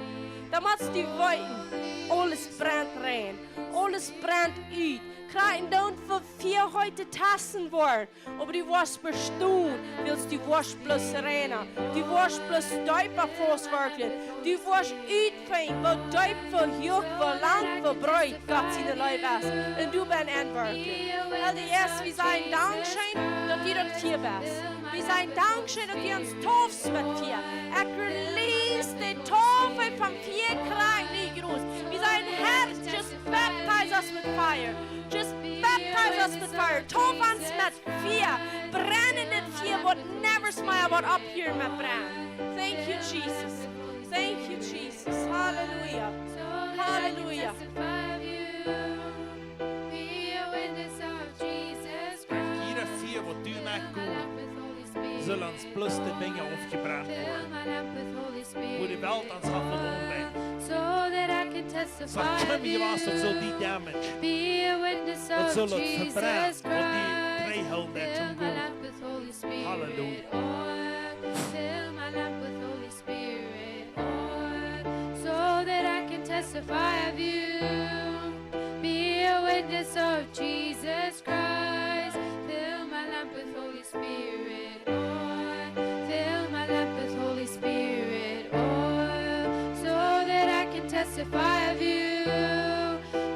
dan motst du weeten, aules brent rein. Aules brent ut. Krakjt dan fa Fia hia to testen woaren. Oba du woascht bestonen, wiels du woascht bloos rennen. Du woascht bloos deepa faust werkjlich. Du woascht utfinjen, woo deep, woo huach, woo lang, woo breet Gott siene Leew es. Un du best en werkjlich. Well, de ieeschte, wie sajen Dankscheen, daut du daut Fia best. Wie sajen Dankscheen, daut du ons deepst met Fia. Ekj release de Deepkjeit von Fia, krakjt nu groot. Wie sajen, Herr, just baptize us with fire. Just baptize us with fire. Deep ons met Fia. Brennendet Fia, waut never smile, waut opphieren met brennen. Thank you, Jesus. Thank you, Jesus. Hallelujah. Hallelujah. Jieda Fia, waut du motst gonen, sull ons bloos de Dinja aufjebrent woaren, wua de Welt ons haft veloaren. So that I can testify of you. Daut sull die damage. Be a witness of Jesus Christ. Daut sull daut vebrennen, waut die trigjhoolen deit toom gonen. Fill my lamp with Holy Spirit. Hallelujah. Oil. Fill my lamp with Holy Spirit oil, so that I can testify of you. Be a witness of Jesus Christ. Fill my lamp with Holy Spirit oil. Fill my lamp with Holy Spirit oil, so that I can testify of you.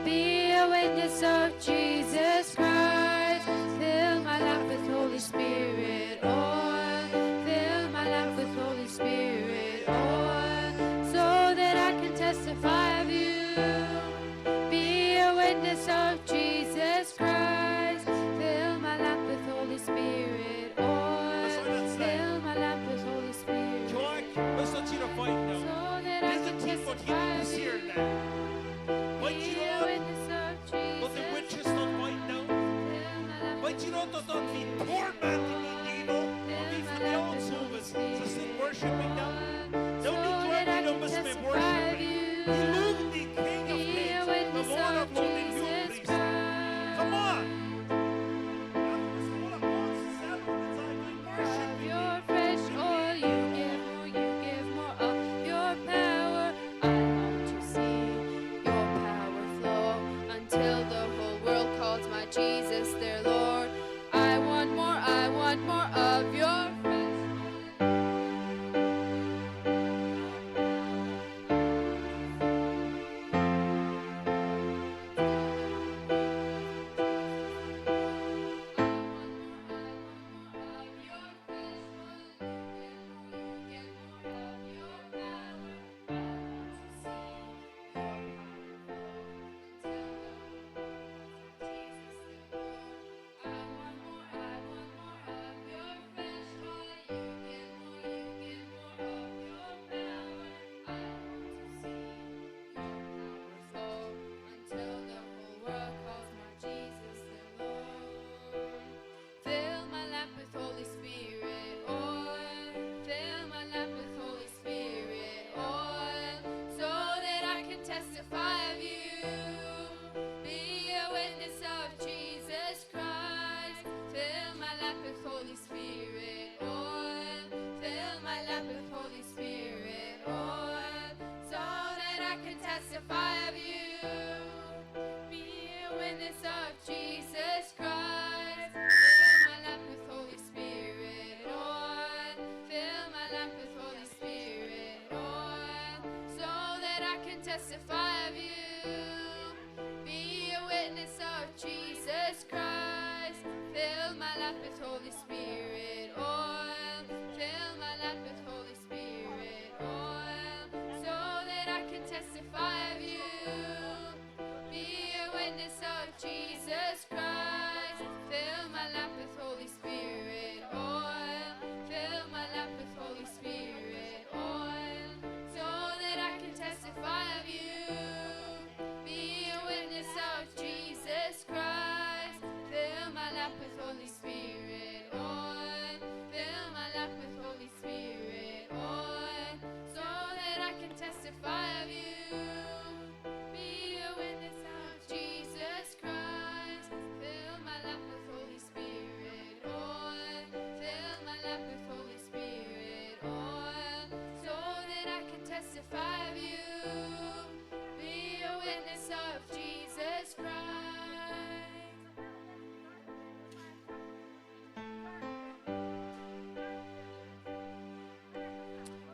Be a witness of Jesus Christ. Fill my lamp with Holy Spirit oil. Fill my lamp with Holy Spirit oil, so that I can testify of you. Be a witness of Jesus Christ. Fill my lamp with Holy Spirit oil. Fill my lamp with Holy Spirit. Kjoakj, waut es daut hia opp Fein? So that I can testify of you.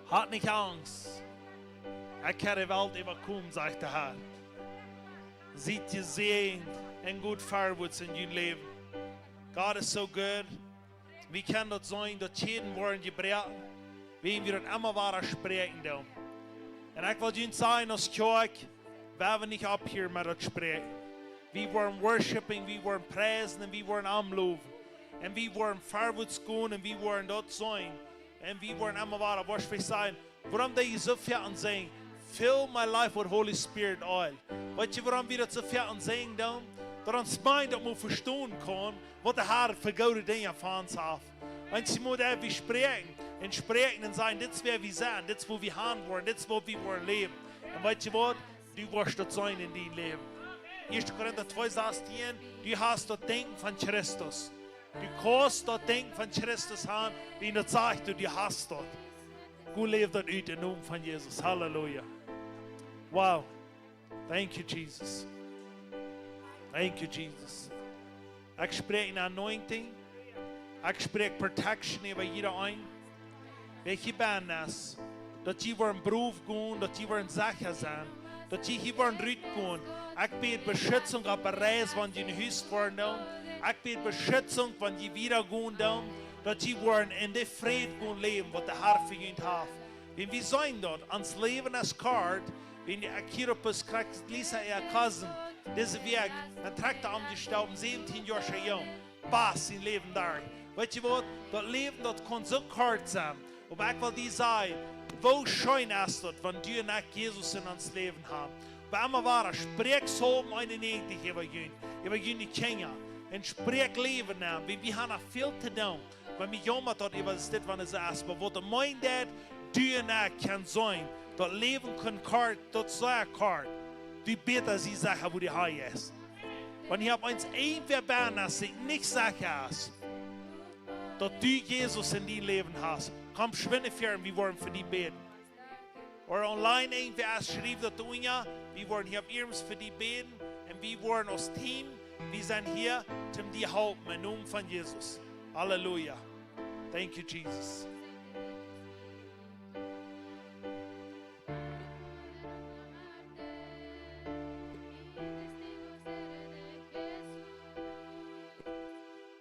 Hat nich Angst. Ekj ha de Welt äwakomen, sajcht de Har. Siet jesäajent un got verwoats en jun Läwen. God is so good. Wie kjennen daut seenen, daut Kjäden woaren jebroaken, wan wie daut emma wada spräakjen doonen. Un ekj well junt sajen, aus Kjoakj, wie woaren nich opphieren met daut spräakjen. Wie woaren worshipen, wie woaren priesen un wie woaren am lowen. Un wie woaren verwoats gonen un wie woaren daut seenen. Un wie woaren emma wada, woascht veleicht sajen, wuarom doo jie soo väl aun sinjen? Fill my life with Holy Spirit oil. Weetst du, wuarom wie daut soo väl aun sinjen doonen? Daut ons Mind daut mott vestonen kjennen, waut de Har fa goode Dinja fa ons haft. Wan wie mol doa wie spräakjen un spräakjen un sajen, dit es wäa wie sent, dit es woo wie gonen woaren, dit es woo wie woaren läwen. Un weetst du waut? Du woascht daut seenen en dien Läwen. Ieeschte Korinta twee sastieen, du hast daut Denkjen von Christus. Du kaust daut Denkjen von Christus haben, wan daut sajcht, du, du hast daut. Go läw daut ut em Nomen von Jesus. Halleluja. Wow. Thank you, Jesus. Thank you, Jesus. Ekj spräakj eene Anointing. Ekj spräakj Protection äwa jieda een. Wäa hia bennen es, daut jie woaren brow gonen, daut jie woaren secha sennen, daut jie hia woaren rut gonen. Ekj bäd Beschutzunk opp de Reis, wan jie no Hus foaren doonen. Ekj bäd Beschutzunk, wan jie wieda gonen doonen, daut jie woaren en dän Fräd gonen läwen, waut de Har fa junt haft. Wan wie seenen daut, ons Läwen es kort, wan ekj hia opp es krakjt Lisa äa Cousin, dise Wäakj, dan trakjt hee aum Jestalpen, säwentieen Joa jung, bast sien Läwen doa. Weetst du waut? Daut Läwen, daut kaun soo kort sennen. Oba ekj well die sajen, woo scheen es daut, wan du un ekj Jesus en ons Läwen haben. Oba emma wada, spräakj Psalm eenunnäajentich äwa junt, äwa june Kjinja. Un spräakj Läwen aun, wan wie haben noch väl to doonen. Wan wie jaumren daut äwa dit, wan et es, oba waut de Mind daut, du un ekj kjennen seenen, daut Läwen kaun kort, daut sea kort. Du bäta sie secha, woo du hia best. Wan hia opp eent irjentwäa bennen es, sikj nich secha es, daut du Jesus en dien Läwen hast, komm schwind ver, wie woaren fa die bäden. Ooda online irjentwäa es, schriew daut unja, wie woaren hia opp irjent fa die bäden, un wie woaren aus Team, wie sent hia, om die to halpen, em Nomen von Jesus. Halleluja. Thank you, Jesus.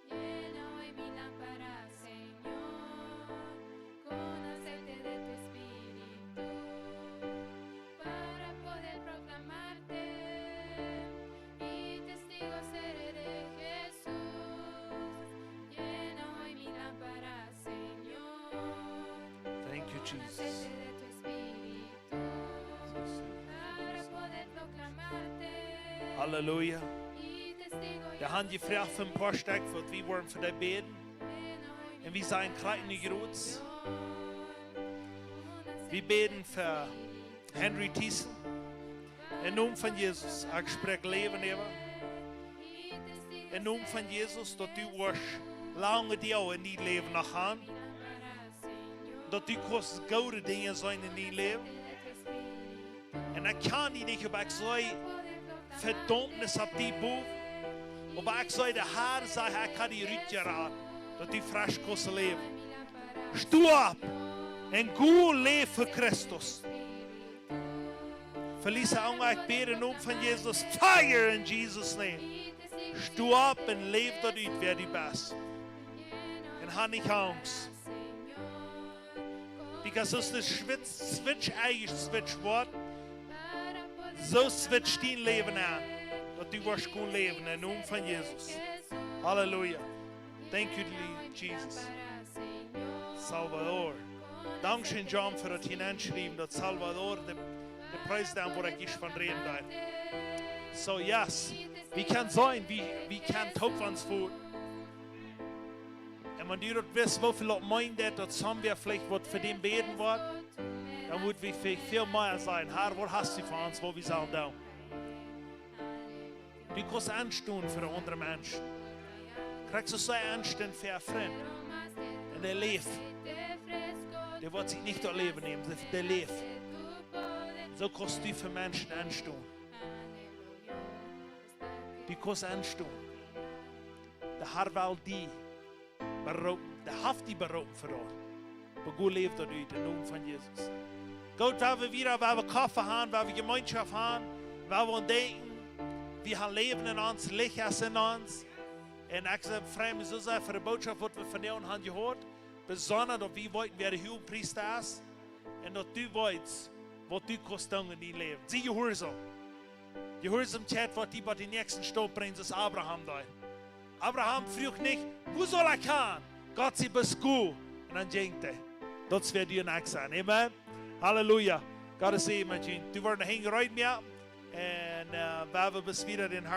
Llena hoy mi lámpara, Señor, con aceite de tu Espíritu, para poder proclamarte y testigo seré de Jesús. Llena hoy mi lámpara, Señor, Thank you, con Jesus. Aceite de tu Espíritu, para poder proclamarte. Halleluja. Wie haben jefroacht fa een poa Stekj, waut wie woaren fa die bäden. Un wie sent krakjt nu groot. Wie bäden fa Henry Thiessen. Em Nomen von Jesus, ekj spräakj Läwen äwa. Em Nomen von Jesus, daut du woascht lange Doag en dien Läwen noch haben. Daut du kaust goode Dinja seenen en dien Läwen. Un ekj kjan die nich, oba ekj see Vedaumnis opp die bowen. Oba ekj see, de Har sajcht, ekj hab die rutjerat, daut du fresch kaust läwen. Sto opp un go läw fa Christus. Felisa, Oma, ekj bäd em Nomen von Jesus, fire in Jesus' name. Sto opp un läw daut ut, wäa du best. Un hab nich Angst. Because aus de Switch, Switch ea switcht woat, soo switcht dien Läwen aun, daut du woascht kjennen läwen em Nomen von Jesus. Halleluja. Thank you, Jesus. Salvador. Dankscheen, John, fa daut hia aunschriewen, daut Salvador, de, de Präsident, wua ekj ieescht von räden deed. So, yes, wie kjennen seenen, wie, wie kjennen toop ons voelen. Un wan du daut weetst, woo väl daut meent, daut, daut somebody veleicht waut fa dän bäden woat, dan wudd wie veleicht väl mea sajen: Har, waut hast du fa ons, waut wie sellen doonen? Du kaust enstonen fa de aundre Menschen. Krakjt soo aus hee enstund fa een Frint. Un hee läft. Dee woat sikj nich daut Läwen nämen, dee, dee läft. Soo kaust du fa Menschen enstonen. Du kaust enstonen. De Har well die beroopen, dee haft die beroopen fa daut. Oba go läw daut ut em Nomen von Jesus. Gott, wua wie wieda, wua wie Koffe haben, wua wie Jemeenschoft haben, wua wie aun denkjen, wie haben Läwen en ons, Licht es en ons. Un ekj sie, frei mie soo sea fa de Bootschoft, waut wie vondoag haben jehoat. Besonda daut wie weeten, wäa de Huagepriesta es. Un daut du weetst, waut du kaust doonen en dien Läwen. Sie jehuarsom. Jehuarsom, Kjeit, waut die bie dän näakjsten Staup brinjt, soo aus Abraham deed. Abraham fruach nich: "Wua saul ekj gonen?" Gott säd: "Bloos go." Un dan jinkj hee. Daut es wäa du un ekj sent. Amen. Halleluja. Gott es Säajen met junt. Du woascht noch hinjreden, jo. Un, äh, wie haben bloos wieda dän